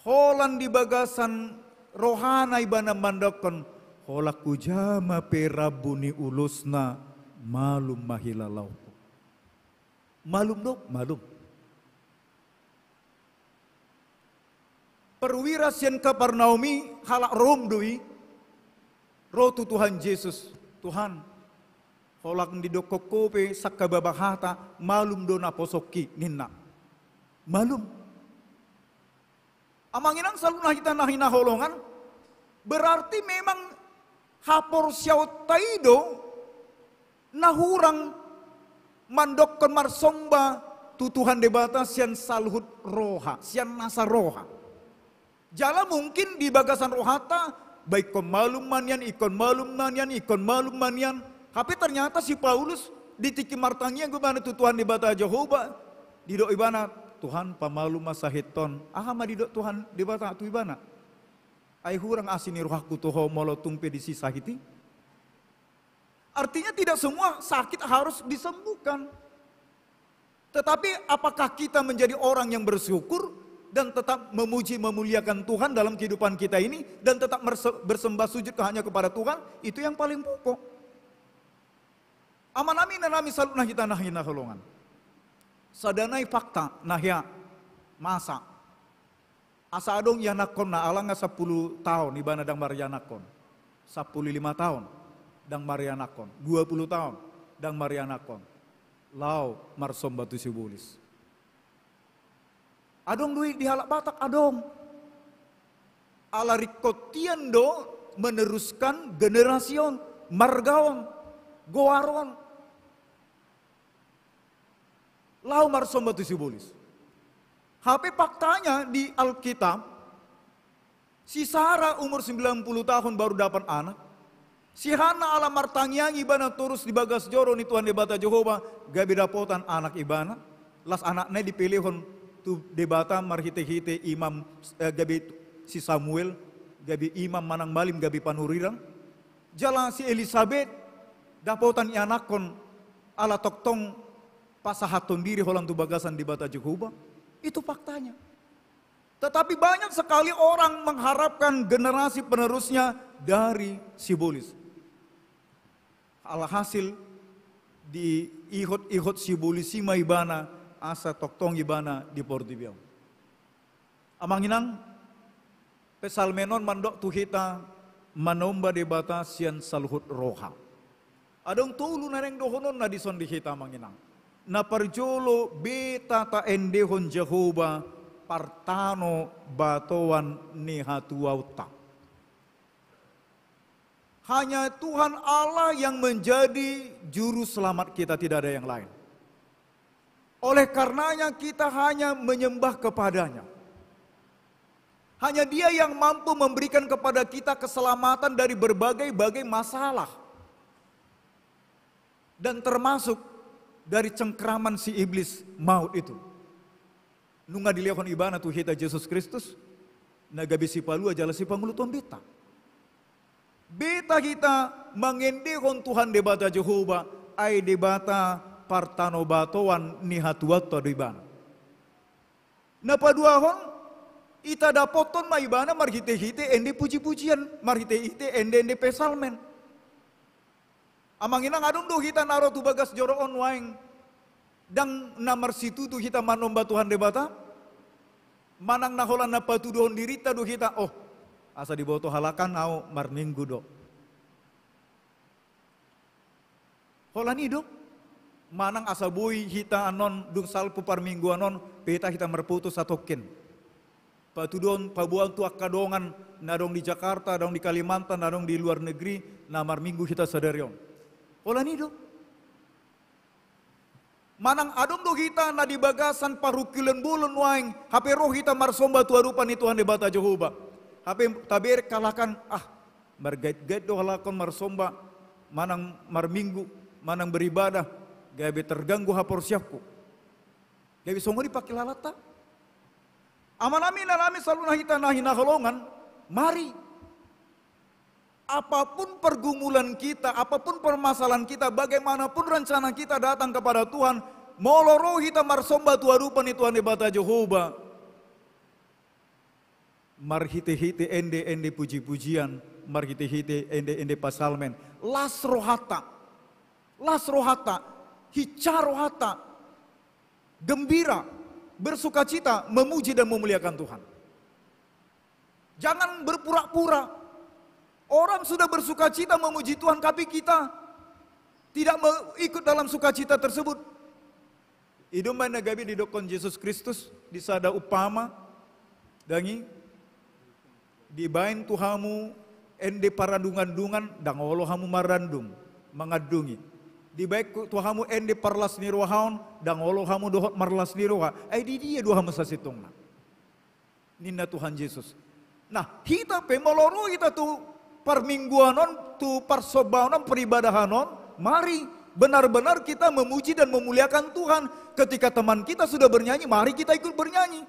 holan di bagasan rohana ibana mandokkon, holan hujama pe rambu ni ulusna, malum ma hilalaohu. Malum do, malum. Perwira sian Kapernaum i, halak Rom do i, ro tu Tuhan Jesus, "Tuhan, holan didokkon Ho pe sangkababa hata, malum do naposongki," ninna. Malum. Amang inang saluhutna hita na hinaholongan, berarti memang haporseaonta i do na hurang mandokkon marsomba tu Tuhan Debata sian saluhut roha, sian nasa roha. Jala mungkin di bagasan rohanta, ba ingkon malum ma nian, ingkon malum ma nian, ingkon malum ma nian. Hape ternyata si Paulus di tingki martangiang ibana tu Tuhan Debata Jahowa, didok ibana, "Tuhan, pamalum ma sahit on." Aha ma didok Tuhan Debata tu ibana? "Ai hurang asi ni rohangku tu Ho molo tung pe disi sahit i?" Artinya tidak semua sakit harus disembuhkan. Tetapi apakah kita menjadi orang yang bersyukur dan tetap memuji memuliakan Tuhan dalam kehidupan kita ini dan tetap merse-, bersembah sujud hanya kepada Tuhan, itu yang paling pokok. Amanami, inanami saluhutna hita na hinaholongan. Sada nai fakta na hea, masa. Asa adong ianakhonna, ala nga sampulu taon ibana ndang marianakhon. Sampulu lima taon ndang marianakhon. Dua pulu taon ndang marianakhon. Laho marsomba tu sibolis. Adong do i di halak Batak, adong. Ala ringkot hian do meneruskan generasi on, marga on, goar on. Laho marsomba tu sibolis. Hape faktanya di Alkitab, si Sara umur sembilan puluh tahun baru dapat anak. Si Hana ala martangiang ibana torus di bagas joro ni Tuhan Debata Jahowa, gabe dapotan anak ibana. Las anakna i dipelehon tu Debata marhite-hite imam, eh, gabe si Samuel, gabe imam manang malim, gabe panurirang. Jala si Elisabet dapotan ianakhon ala tongtong pasahathon diri holan tu bagasan Debata Jahowa. Itu faktanya. Tetapi banyak sekali orang mengharapkan generasi penerusnya dari sibolis. Alhasil, diihot-ihot sibolis i ma ibana, asa tongtong ibana di portibi on. Amang inang, Psalmen on mandok tu hita manomba Debata sian saluhut roha. Adong tolu na naeng dohononna dison di hita, amang inang. Na parjolo, beta taendehon Jahowa partanobatoan ni hatuaonta. Hanya Tuhan Allah yang menjadi juru selamat kita, tidak ada yang lain. Oleh karenanya kita hanya menyembah kepada-Nya. Hanya Dia yang mampu memberikan kepada kita keselamatan dari berbagai-bagai masalah. Dan termasuk dari cengkraman si iblis maut itu. Nunga dilehon ibana tu hita Jesus Kristus, na gabe sipalua jala sipangolu tondinta. Beta hita mangendehon Tuhan Debata Jahowa, ai Debata partanobatoan ni hatuaonta do ibana. Na paduahon, hita dapothon ma ibana marhite-hite ende puji-pujian, marhite-hite ende-ende psalmen. Amang inang, adong do hita na ro tu bagas joro on nuaeng, ndang na marsitutu hita manomba Tuhan Debata? Manang na holan na patuduhon dirinta do hita, oh, asa diboto halak an ahu marminggu do. Holan i do? Manang asa boi hita annon dung salpu parmingguan on, beta hita marpoto satongkin. Patuduhon, paboaon tu angka dongan na adong di Jakarta, na adong di Kalimantan, na adong di luar negeri, na marminggu hita sadari on. Holan i do? Manang adong do hita na di bagasan parungkilon bolon nuaeng, hape ro hita marsomba tu adopan ni Tuhan Debata Jahowa. Hape taberek halak an, ah, margait-gait do halak on marsomba, manang marminggu, manang beribadah, gabe terganggu haporseaonku. Gabe songon i pangkilalanta. Amanami, inanami, saluhutna hita na hinaholongan, mari. Apapun pergumulan kita, apapun permasalahan kita, bagaimanapun rencana kita datang kepada Tuhan, molo ro hita marsomba tu adopan ni Tuhan Debata Jahowa, marhite-hite ende-ende puji-pujian, marhite-hite ende-ende psalmen, las rohanta, las rohanta, hinsa rohanta, gembira, bersukacita, memuji dan memuliakan Tuhan. Jangan berpura-pura. Orang sudah bersukacita memuji Tuhan, tapi kita tidak me-, ikut dalam sukacita tersebut. I do umbahen na gabe didokkon Jesus Kristus di sada umpama, dang i, dibaen tu hamu ende parandung-andungan, ndang olo hamu marandung, mangandungi. Dibaen ku-, tu hamu ende parlas ni roha on, ndang olo hamu dohot marlas ni roha. Ai di dia do hamu sasintongna? Ninna Tuhan Jesus. Nah, hita pe molo ro hita tu parmingguan on, tu parsombaon on, peribadahan on, mari benar-benar kita memuji dan memuliakan Tuhan. Ketika teman kita sudah bernyanyi, mari kita ikut bernyanyi.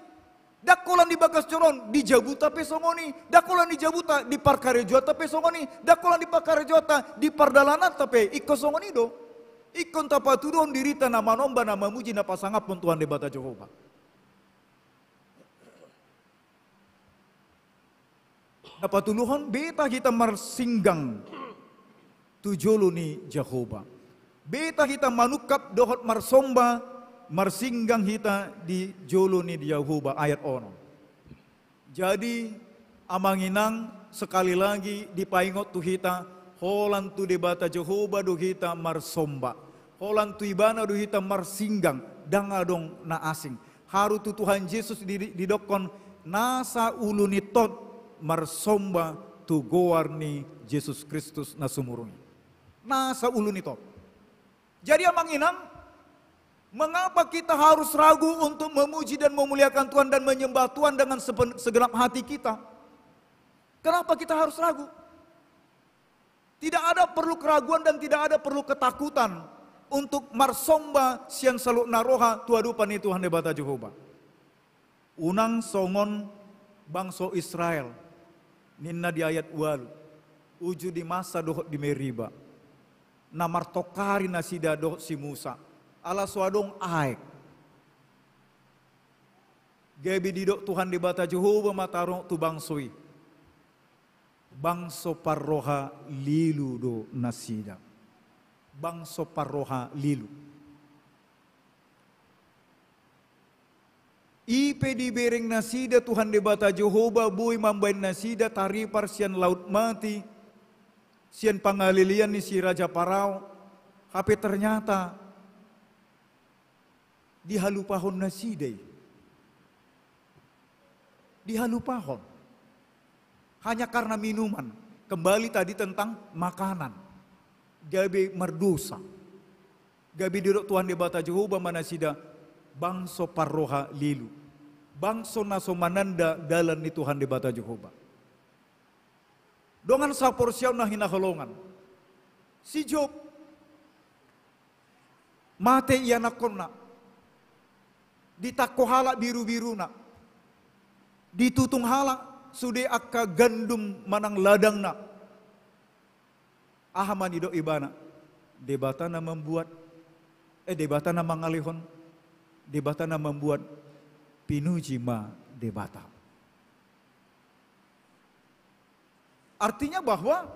Ndang holan di bagas joro on, di jabunta pe songon i. Ndang holan di jabunta, di parkarejoanta pe songon i. Ndang holan di parkarejoanta, di pardalananta pe ingkon songon i do. Ingkon tapatuduhon dirinta na manomba, na mamuji, na pasangaphon Tuhan Debata Jahowa. Na patoluhon, beta hita marsinggang tu jolo ni Jahowa. Beta hita manungkap dohot marsomba, marsinggang hita di jolo ni Jahowa, ayat onom. Jadi, amang inang, sekali lagi dipaingot tu hita, holan tu Debata Jahowa do hita marsomba. Holan tu Ibana do hita marsinggang, ndang adong na asing. Haru tu Tuhan Jesus di-, didokkon, nasa ulu ni tot marsomba tu goar ni Jesus Kristus na sumurung i. Nasa ulu ni tot. Jadi, amang inang, mengapa kita harus ragu untuk memuji dan memuliakan Tuhan dan menyembah Tuhan dengan sepen-, segenap hati kita? Kenapa kita harus ragu? Tidak ada perlu keraguan dan tidak ada perlu ketakutan. untuk marsomba sian saluhut na roha tu adopan ni Tuhan Debata Jahowa. Unang songon bangso Israel, ninna di ayat ualu, uju di Masa dohot di Meriba, na martongkari nasida dohot si Musa, ala so adong aek. Gabe didok Tuhan Debata Jahowa ma taringot tu bangso i. Bangso parroha lilu do nasida. Bangso parroha lilu. I pe dibereng nasida Tuhan Debata Jahowa boi mambahen nasida taripar sian Laut Mati, sian pangalelean ni si Raja Parao, hape ternyata dihalupahon nasida i. Dihalupahon. Hanya karena minuman. Kembali tadi tentang makanan. Gabe mardosa. Gabe didok Tuhan Debata Jahowa ma nasida bangso parroha lilu. Bangso na so mananda dalan ni Tuhan Debata Jahowa. Dongan saporseaon na hinaholongan. Si Job mate ianakhonna. Ditangko halak birubiruna. Ditutung halak sude angka gandum manang ladangna. Aha ma nidok ibana? Debata na mambuat, eh, Debata na mangalehon, Debata na mambuat, pinuji ma Debata. Artinya bahwa,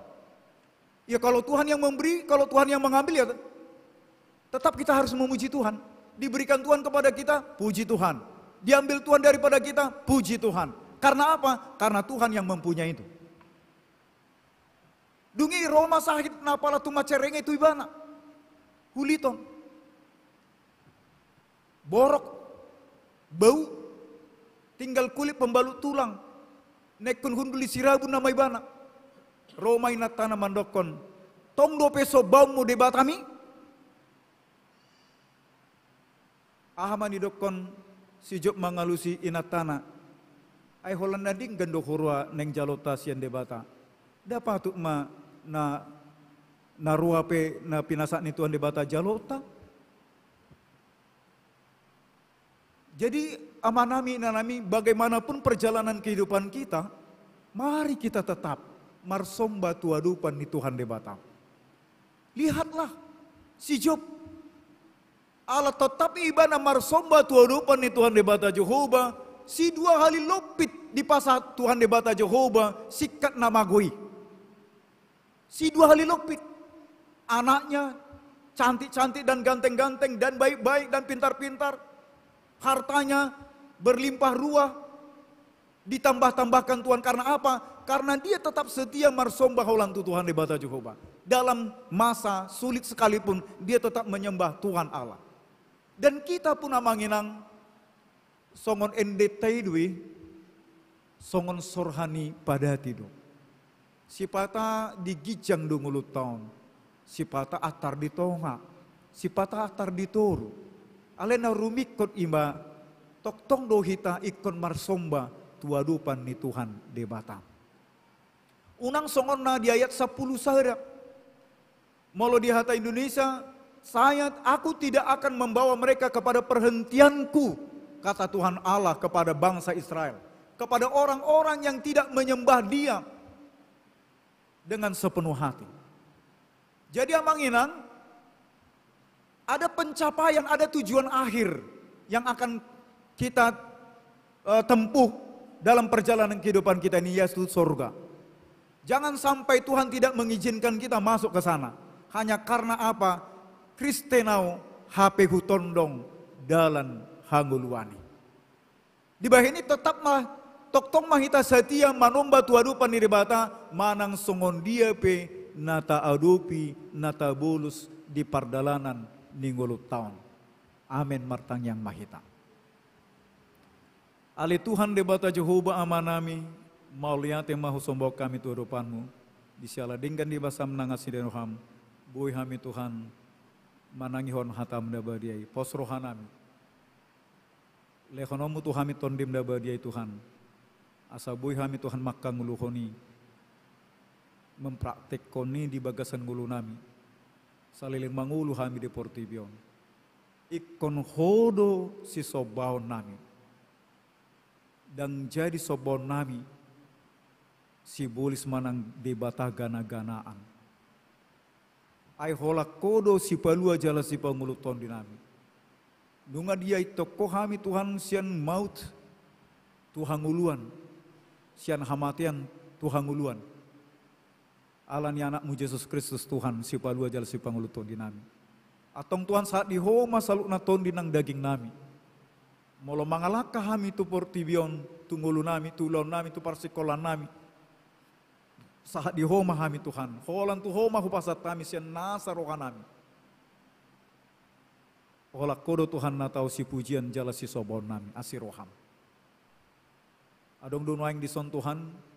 ya, kalau Tuhan yang memberi, kalau Tuhan yang mengambil, ya, tetap kita harus memuji Tuhan. Diberikan Tuhan kepada kita, puji Tuhan. Diambil Tuhan daripada kita, puji Tuhan. Karena apa? Karena Tuhan yang mempunyai itu. Dung i ro ma sahit na pala tumacereng i tu ibana. Huliton. Borok. Bau. Tinggal kulit pembalut tulang. Na ingkon hundul di Sirabun nama ibana. Ro ma inantana mandokkon. Tong dope sombaonmu Debatami? Aha ma nidokkon si Job mangalusi inantana? Ai holan na denggan do huroa naeng jalonta sian Debata. Nda patut ma na, na roa pe na pinasahat ni Tuhan Debata jalonta? Jadi, amanami, inanami, bagaimanapun perjalanan kehidupan kita, mari kita tetap marsomba tu adopan ni Tuhan Debata. Lihatlah si Job. Ala tetap ibana marsomba tu adopan ni Tuhan Debata Jahowa, sidua hali lompit dipasahat Tuhan Debata Jahowa singkat na mago i. Sidua hali lompit. Anaknya cantik-cantik dan ganteng-ganteng dan baik-baik dan pintar-pintar. Hartanya berlimpah ruah. Ditambah-tambahkan Tuhan. Karena apa? Karena dia tetap setia marsomba holan tu Tuhan Debata Jahowa. Dalam masa sulit sekalipun, dia tetap menyembah Tuhan Allah. Dan kita pun, amang inang, songon endenta i do i, songon sorha ni padati do. Sipata di ginjang do ngolunta on, sipata antar di tonga, sipata antar di toru. Alai na rumingkot i ma, tongtong do hita ingkon marsomba tu adopan ni Tuhan Debata. Unang songon na di ayat sampulu sada. Molo di hata Indonesia, saya, aku tidak akan membawa mereka kepada perhentianku, kata Tuhan Allah kepada bangsa Israel, kepada orang-orang yang tidak menyembah Dia dengan sepenuh hati. Jadi, amang inang, ada pencapaian, ada tujuan akhir yang akan kita, eh, tempuh dalam perjalanan kehidupan kita ini, yaitu surga. Jangan sampai Tuhan tidak mengizinkan kita masuk ke sana. Hanya karena apa? Kristen au, hape hutondong dalan hangoluan i. Dibahen i tetap ma, tongtong ma hita satia manomba tu adopan ni Debata, manang songon dia pe na taadopi, na tabolus di pardalanan ni ngolunta on. Amen, martangiang ma hita. Ale Tuhan Debata Jahowa Amanami, mauliate ma husombahon hami tu adopanmu, di siala denggan di basam nang asi ni roham, boi hami Tuhan, manangihon hatam na badia i, pos rohanami. Lehononmu tu hami Tondim na badia i Tuhan, asa boi hami Tuhan mangkangoluhon i, mempraktekhon i di bagasan ngolunami. Saleleng mangolu hami di portibi on, ingkon Ho do sisombaonnami. Ndang jadi sombaonnami sibolis manang debata gana-ganaan. Ai holan Ho do sipalua jala sipangolu tondinami. Nunga diaithon Ho hami, Tuhan, sian maut tu hangoluan, sian hamatean tu hangoluan. Ala ni Anakmu Jesus Kristus, Tuhan, sipalua jala sipangolu tondinami. Antong, Tuhan, sahat di Ho ma saluhutna tondi nang dagingnami. Molo mangalangka hami tu portibi on, tu ngolunami, tu ulaonnami, tu parsikolannami, sahat di Ho ma hami, Tuhan. Holan tu Ho ma hupasahat hami sian nasa rohanami. Holan Ho do, Tuhan, na tau sipujian jala sisombaonnami, asi roham. Adong do nuaeng dison, Tuhan,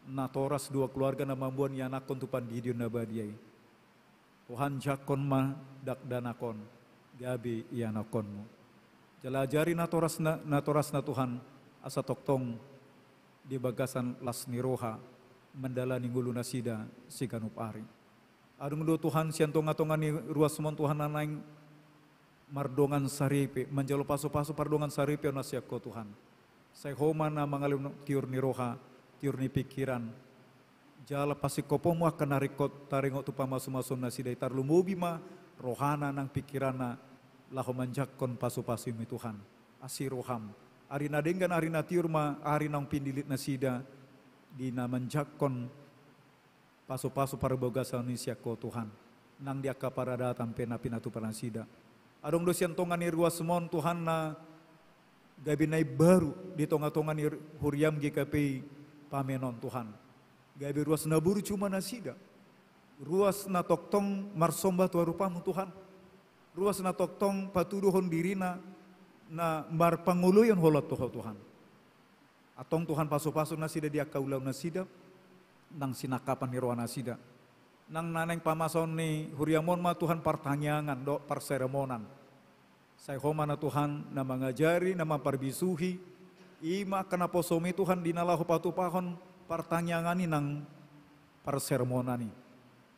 natoras dua keluarga na mamboan ianakhon tu pandidion na badia i. Tuhan, jangkon ma dakdanak on gabe ianakhonmu. Jala ajari natorasna, natorasna, Tuhan, asa tongtong di bagasan las ni roha mandalani ngolu nasida siganup ari. Adong do, Tuhan, sian tonga-tonga ni ruasmon, Tuhan, na naeng mardongan saripe, manjalo pasu-pasu pardongan saripeon na sian Ho, Tuhan. Sai Ho ma na mangalehon tiur ni roha, tiur ni pingkiran, jala pasingkoponmu angka na ringkot taringot tu pamasu-masuon nasida i, tarlumobi ma rohana nang pingkiranna laho manjangkon pasu-pasum i, Tuhan. Asi roham. Ari na denggan, ari na tiur ma ari naung pindilit nasida di na manjangkon pasu-pasu parbagason i sian Ho, Tuhan, nang di angka paradaton pe na pinatupa nasida. Adong do sian tonga ni ruasmon, Tuhan, na gabe na imbaru di tonga-tonga ni huriam G K P I Pamenon, Tuhan. Gabe ruas na burju ma nasida. Ruas na tongtong marsomba tu arupamu, Tuhan. Ruas na tongtong patuduhon dirina na marpangoloion holan tu Ho, Tuhan. Antong, Tuhan, pasu-pasu nasida di angka ulaon nasida, nang sinangkapan ni roha nasida. Nang na naeng pamasaon ni huriam on ma, Tuhan, partangiangan dohot parsermonan. Sai Ho ma na, Tuhan, na mangajari, na mamparbisuhi, i ma angka naposom i, Tuhan, di na laho patupahon partangiangan i nang parsermonan i.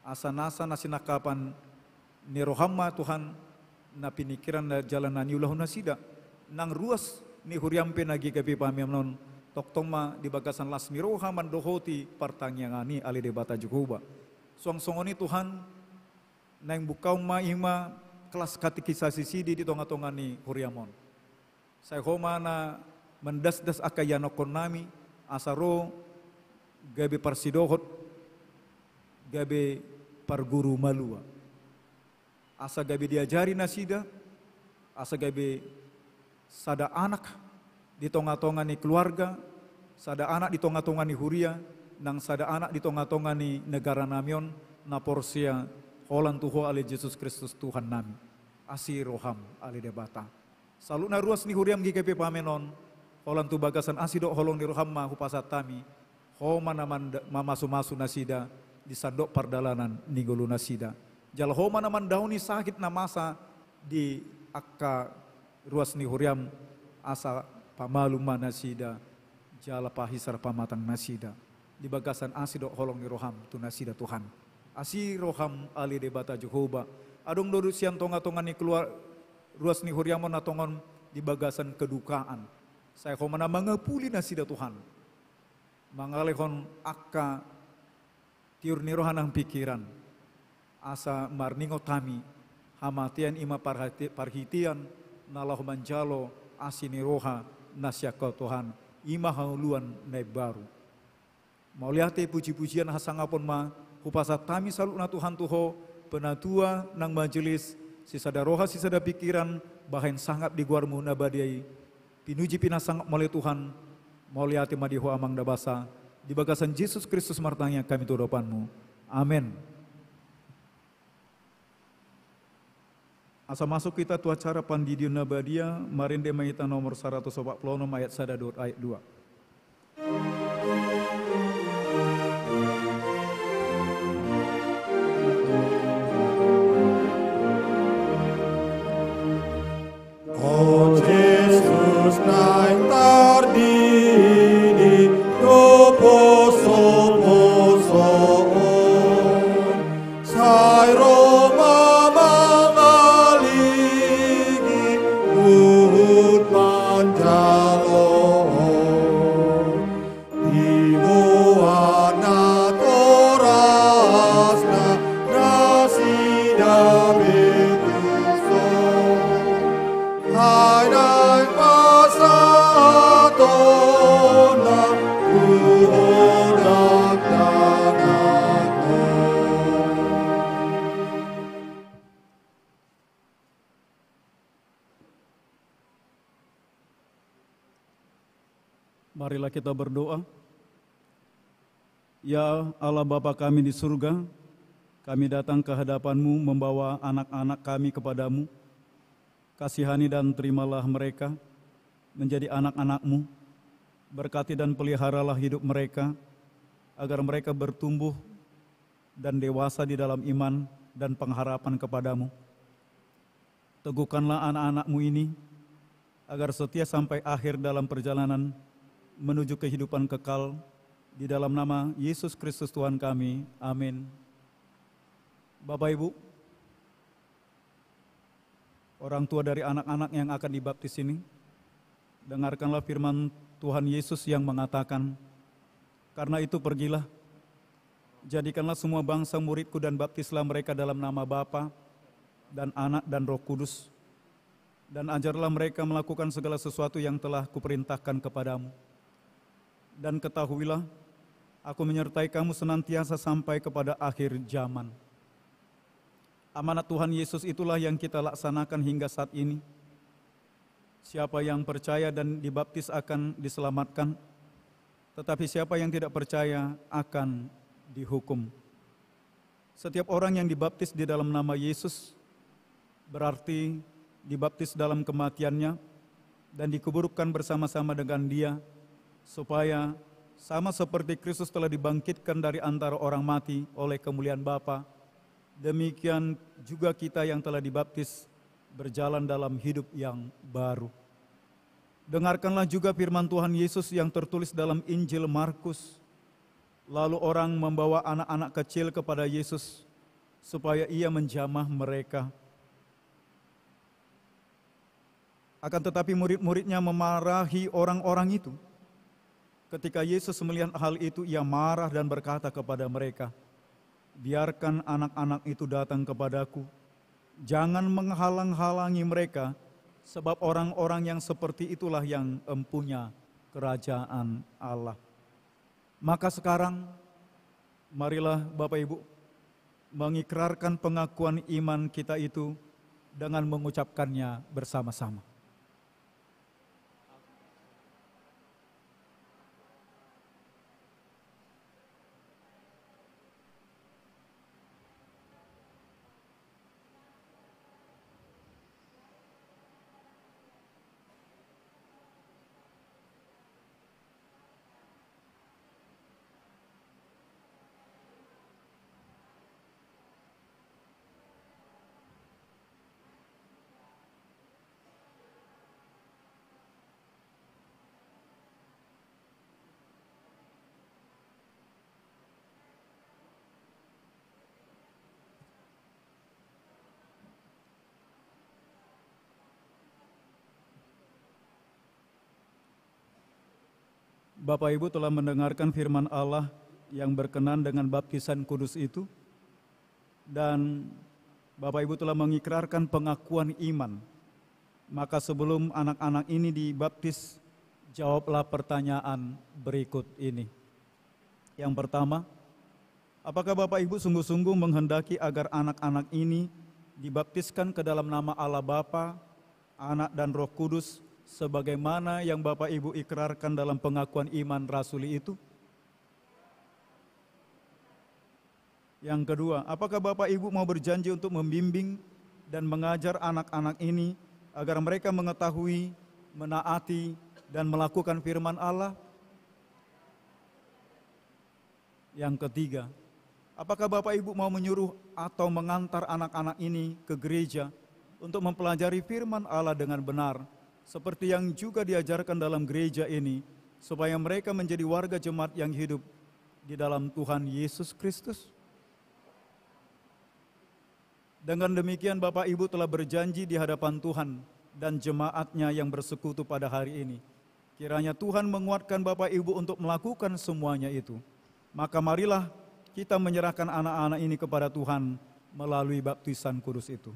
Asa nasa na sinangkapan ni roham ma, Tuhan, na piningkiran na jala na niulahon nasida. Nang ruas ni huriam pe na G K P I Pamenon, tongtong ma di bagasan las ni roha mandohoti partangiangan i, ale Debata Jahowa. Suang songon i, Tuhan, naeng bungkaon ma i ma kelas katekisasi sidi di tonga-tonga ni huriam on. Sai Ho ma na mandasdas angka ianakhonnami, asa ro gabe parsidohot, gabe parguru malua. Asa gabe diajari nasida, asa gabe sada anak di tonga-tonga ni keluarga, sada anak di tonga-tonga ni huria, nang sada anak di tonga-tonga ni negaranami on, na porsea holan tu Ho, ale Jesus Kristus, Tuhannami. Asi roham, ale Debata. Saluhutna ruas ni huriam G K P I Pamenon, holan tu bagasan asi dohot holong ni roham ma hupasahat hami, Ho ma na manda-, mamasu-masu nasida di sandok pardalanan ni ngolu nasida. Jala Ho ma na mandaoni sahit na masa di angka ruas ni huriam, asa pamalum ma nasida, jala pahisar pamatang nasida, di bagasan asi dohot holong ni roham tu nasida, Tuhan. Asi roham, ale Debata Jahowa. Adong do sian tonga-tonga ni keluar-, ruas ni huriam on na tongon di bagasan kedukaan. Sai Ho ma na mangapuli nasida, Tuhan. Mangalehon angka tiur ni roha nang pingkiran. Asa marningot hami, hamatean i ma parhati-, parhitean na laho manjalo asi ni roha na sian Ho, Tuhan, i ma hangoluan na imbaru. Mauliate, puji-pujian, hasangapon ma hupasahat hami saluhutna, Tuhan, tu Ho, penatua nang majelis, sisada roha sisada pingkiran, bahen sangap di goarmu na badia i. Pinuji pinasangap ma ale Tuhan. Mauliate ma di Ho, Amang na basa. Di bagasan Jesus Kristus martangiang hami tu adopanmu. Amen. Asa masuk hita tu acara pandidion na badia, marende ma hita nomor saratus opat pulu onom ayat sada dohot ayat dua. O Jesus, naeng tardidi do poso-poso on, sai ro ma Marilah kita berdoa. Ya Allah Bapa kami di surga, kami datang ke hadapan-Mu membawa anak-anak kami kepada-Mu. Kasihani dan terimalah mereka menjadi anak-anak-Mu. Berkati dan peliharalah hidup mereka, agar mereka bertumbuh dan dewasa di dalam iman dan pengharapan kepada-Mu. Teguhkanlah anak-anak-Mu ini, agar setia sampai akhir dalam perjalanan menuju kehidupan kekal, di dalam nama Yesus Kristus Tuhan kami. Amin. Bapak Ibu, orang tua dari anak-anak yang akan dibaptis ini, dengarkanlah firman Tuhan Yesus yang mengatakan, "Karena itu pergilah, jadikanlah semua bangsa murid-Ku dan baptislah mereka dalam nama Bapa, dan Anak, dan Roh Kudus, dan ajarlah mereka melakukan segala sesuatu yang telah Kuperintahkan kepada-Mu. Dan ketahuilah, Aku menyertai kamu senantiasa sampai kepada akhir zaman." Amanat Tuhan Yesus itulah yang kita laksanakan hingga saat ini. Siapa yang percaya dan dibaptis akan diselamatkan, tetapi siapa yang tidak percaya akan dihukum. Setiap orang yang dibaptis di dalam nama Yesus berarti dibaptis dalam kematian-Nya dan dikuburkan bersama-sama dengan Dia, supaya sama seperti Kristus telah dibangkitkan dari antara orang mati oleh kemuliaan Bapa, demikian juga kita yang telah dibaptis berjalan dalam hidup yang baru. Dengarkanlah juga firman Tuhan Yesus yang tertulis dalam Injil Markus. "Lalu orang membawa anak-anak kecil kepada Yesus, supaya Ia menjamah mereka. Akan tetapi murid-murid-Nya memarahi orang-orang itu. Ketika Yesus melihat hal itu, Ia marah dan berkata kepada mereka, 'Biarkan anak-anak itu datang kepada-Ku. Jangan menghalang-halangi mereka, sebab orang-orang yang seperti itulah yang empunya kerajaan Allah.'" Maka sekarang, marilah Bapak Ibu mengikrarkan pengakuan iman kita itu dengan mengucapkannya bersama-sama. Bapak Ibu telah mendengarkan firman Allah yang berkenan dengan baptisan kudus itu, dan Bapak Ibu telah mengikrarkan pengakuan iman. Maka sebelum anak-anak ini dibaptis, jawablah pertanyaan berikut ini. Yang pertama, apakah Bapak Ibu sungguh-sungguh menghendaki agar anak-anak ini dibaptiskan ke dalam nama Allah Bapa, Anak, dan Roh Kudus, sebagaimana yang Bapak Ibu ikrarkan dalam pengakuan iman rasuli itu? Yang kedua, apakah Bapak Ibu mau berjanji untuk membimbing dan mengajar anak-anak ini agar mereka mengetahui, menaati, dan melakukan firman Allah? Yang ketiga, apakah Bapak Ibu mau menyuruh atau mengantar anak-anak ini ke gereja untuk mempelajari firman Allah dengan benar, seperti yang juga diajarkan dalam gereja ini, supaya mereka menjadi warga jemaat yang hidup di dalam Tuhan Yesus Kristus? Dengan demikian, Bapak Ibu telah berjanji di hadapan Tuhan dan jemaat-Nya yang bersekutu pada hari ini. Kiranya Tuhan menguatkan Bapak Ibu untuk melakukan semuanya itu. Maka marilah kita menyerahkan anak-anak ini kepada Tuhan melalui baptisan kudus itu.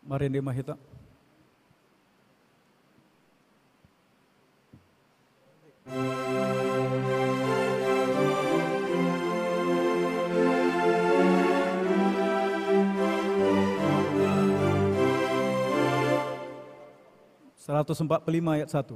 Marende ma hita. Seratus empat puluh lima ayat satu.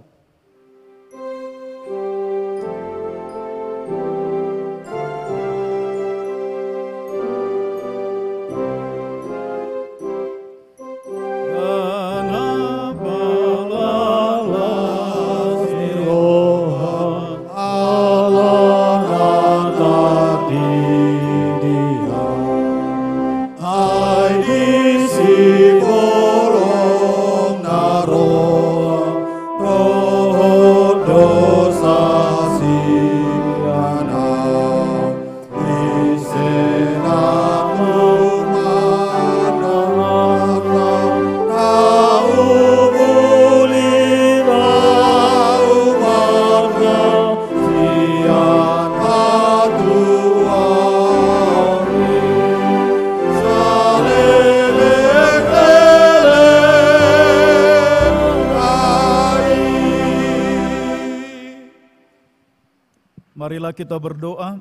Ai di si bolong na roa, rohot do sasina, di senatmu manangkang, na umuli na umarga, sian hatuaon i saleleng-leleng nai. Marilah kita berdoa.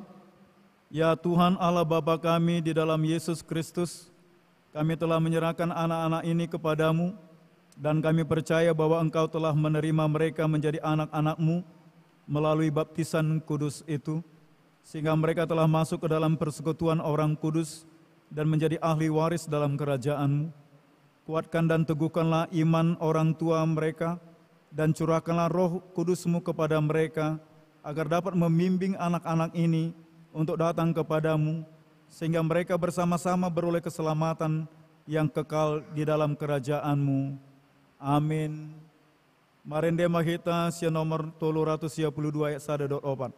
Ya Tuhan Allah Bapa kami di dalam Yesus Kristus, kami telah menyerahkan anak-anak ini kepada-Mu, dan kami percaya bahwa Engkau telah menerima mereka menjadi anak-anak-Mu melalui baptisan kudus itu, sehingga mereka telah masuk ke dalam persekutuan orang kudus dan menjadi ahli waris dalam kerajaan-Mu. Kuatkan dan teguhkanlah iman orang tua mereka, dan curahkanlah Roh Kudus-Mu kepada mereka, agar dapat membimbing anak-anak ini untuk datang kepada-Mu, sehingga mereka bersama-sama beroleh keselamatan yang kekal di dalam kerajaan-Mu. Amin. Marende ma hita sian nomor tolu ratus sia pulu dua ayat sada dohot opat.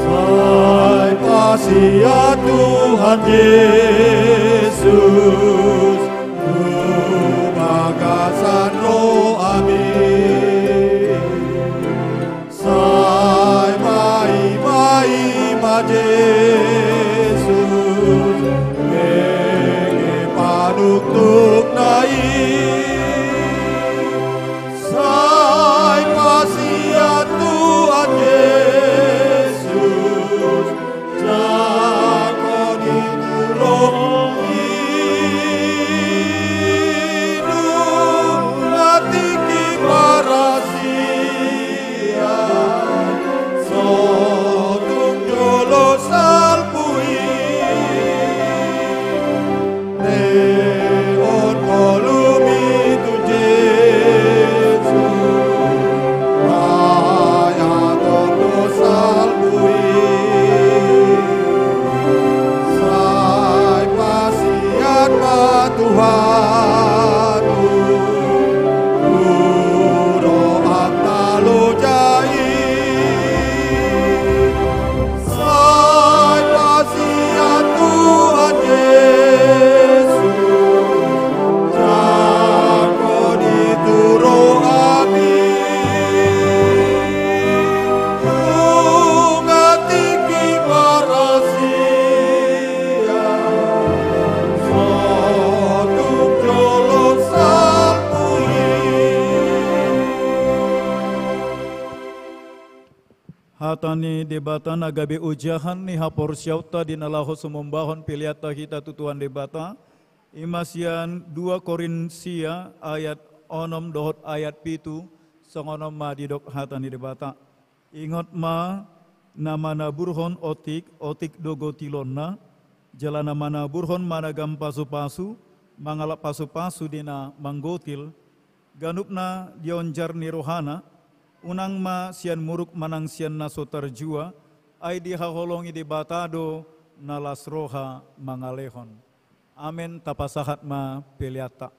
Sai pasian Tuhan Jesus tu bagasan rohami. Sai paima-ima Jesus, bege panungtungna i. Sai pasian Tuhan Jesus, jangkon i tu rohami. Nunga tingki parasian, so tung jolo salpu i. Lehon ngolumi tu Jesus, rayaton do salpu i. Sai pasian ma Tuhanmu tu rohanta loja i. Sai pasian Tuhan Jesus, jangkon i tu rohami. Nunga tingki parasian, so tung jolo salpu i. Hata ni Debata na gabe ojahan ni haporseaonta di na laho sumambahon peleanta hita tu Tuhan Debata, i ma sian dua Korintia ayat onom dohot ayat pitu, songon on ma didok hata ni Debata. Ingot ma, na manaburhon otik, otik do gotilonna, jala na manaburhon managam pasupasu, mangalap pasupasu di na manggotil, ganupna dionjar ni rohana, unang ma sian muruk manang sian na so tarjua, ai dihaholongi Debata do na las roha mangalehon. Amen. Tapasahat ma peleanta.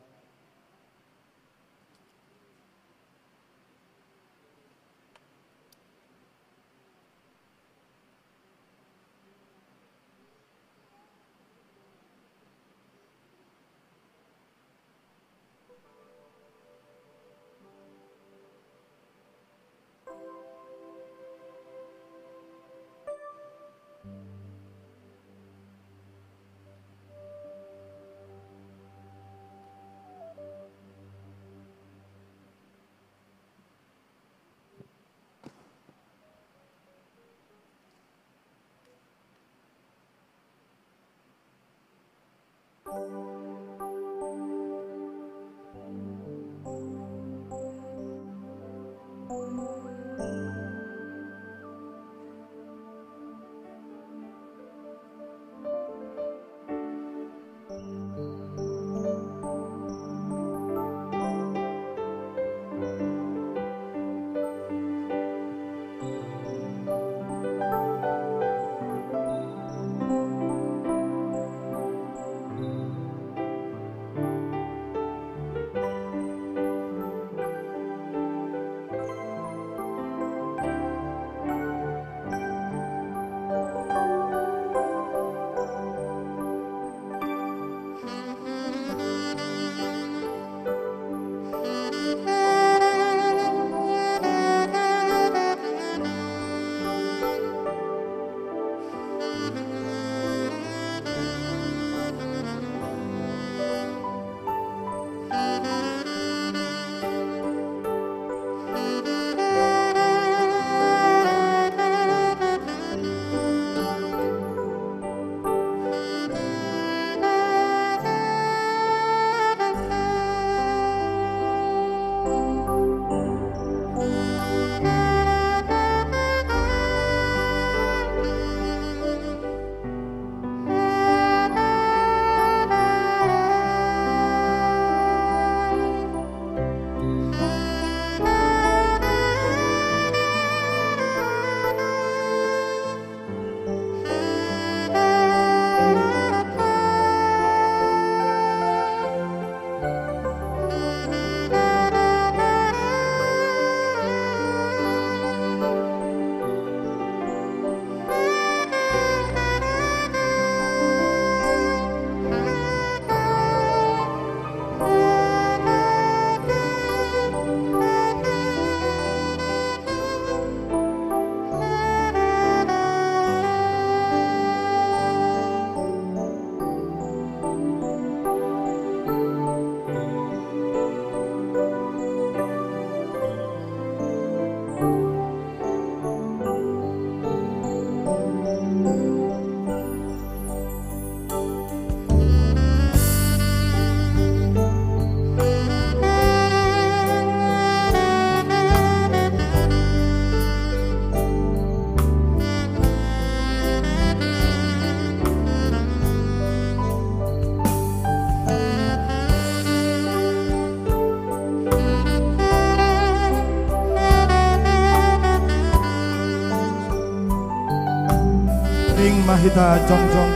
Ring ma hita jongjong.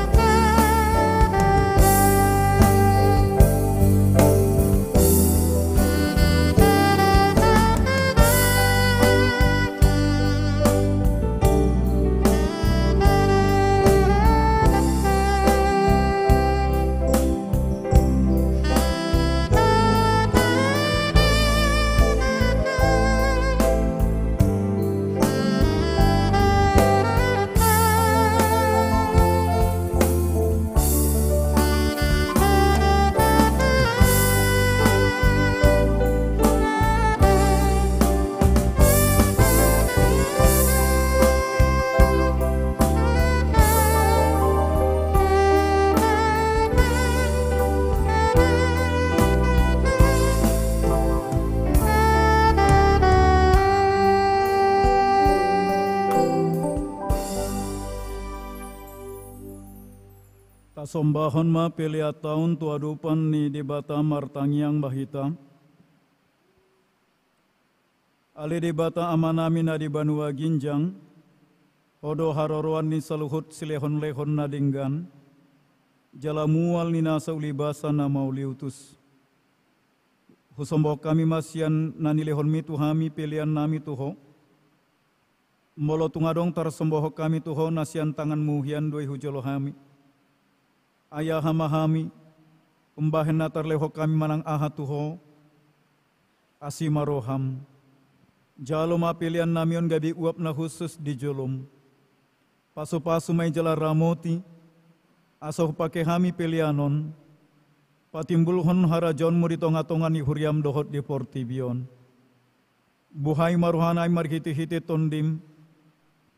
Tasombahon ma peleanta on tu adopan ni Debata martangiang ma hita. Ale Debata Amanami na di banua ginjang, Ho do haroroan ni saluhut silehonlehon na denggan, jala mual ni nasa ulibasa na mauliutus. Husomba hami ma sian na nilehonMi tu hami peleannami tu Ho. Molo tung adong tarsomba hami tu Ho na sian tanganMu hian do i hujalo hami, ai aha ma hami, umbahen na tarlehon hami manang aha tu Ho, asi ma rohaM. Jalo ma peleannami on gabe uap na hushus di joloM. Pasupasu ma i jala ramoti, asa hupake hami pelean on patimbulhon harajaonMu di tongatonga ni huriaM dohot di portibi on. Buhai ma rohanami marhitehite TondiM,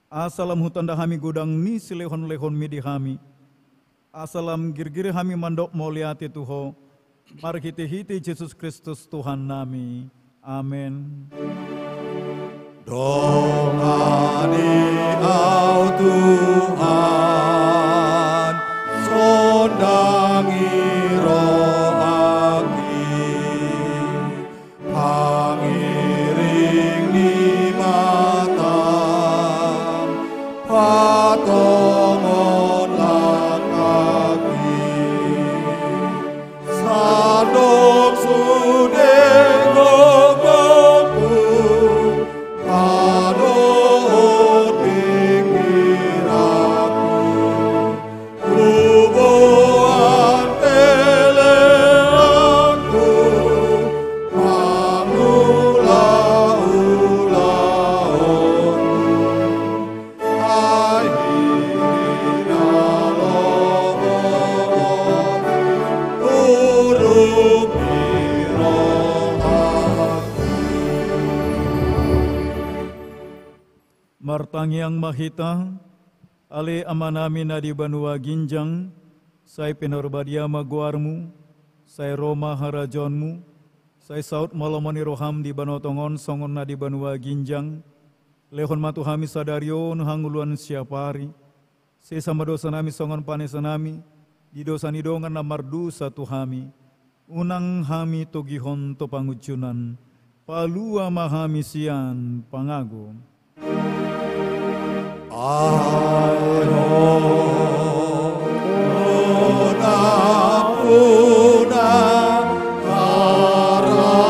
asa lam hutanda hami godang ni silehonlehonMi di hami, Asa lam girgir hami mandok mauliate tu Ho, marhitehite Jesus Kristus Tuhannami. Amen. Dongani au Tuhan, sondangi rohangki, pangiring ni mata, patongon langkangki. Sandok sude gogongku, padohot pingkiranku, huboan peleanku, pangulaulaonku. Martangiang ma hita. Ale Amanami na di banua ginjang, sai pinarbadia ma goarmu, sai ro ma harajaonmu, sai saut ma lomo ni roham di banua tonga on songon na di banua ginjang. Lehon ma tu hami sadari on hangoluan siapari. Sesa ma dosanami songon panesanami di dosa ni dongan na mardosa tu hami. Unang hami togihon tu pangunjunan. Palua ma hami sian pangago. Ai Ho do nampuna harajaon,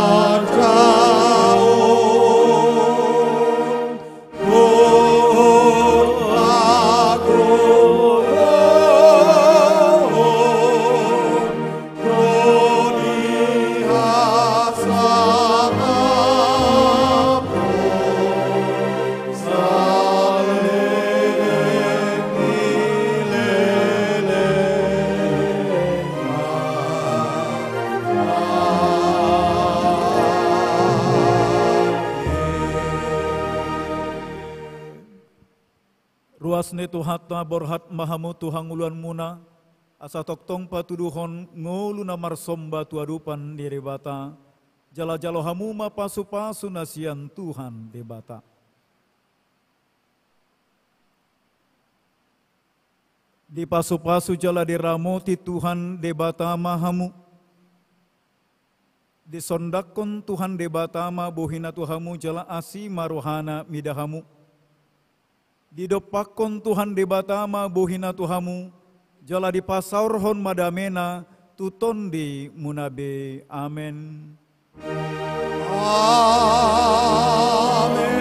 dohot hagogoon, ro di hasangapon saleleng ni lelengna. Ruas ni Tuhanta, borhat ma hamu tu hangoluanmuna, asa tongtong patuduhon ngolu na marsomba tu adopan ni Debata, jala jalo hamu ma pasupasu na sian Tuhan Debata. Dipasupasu jala diramoti Tuhan Debata ma hamu. Disondanghon Tuhan Debata ma bohina tu hamu jala asi ma rohana mida hamu. Didompakhon Tuhan Debata ma bohina tu hamu, jala dipasaorhon ma damena tu tondimuna be. Amen. Amen. Amen.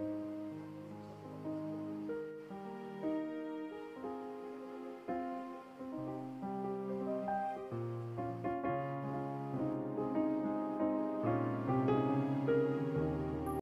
Amen.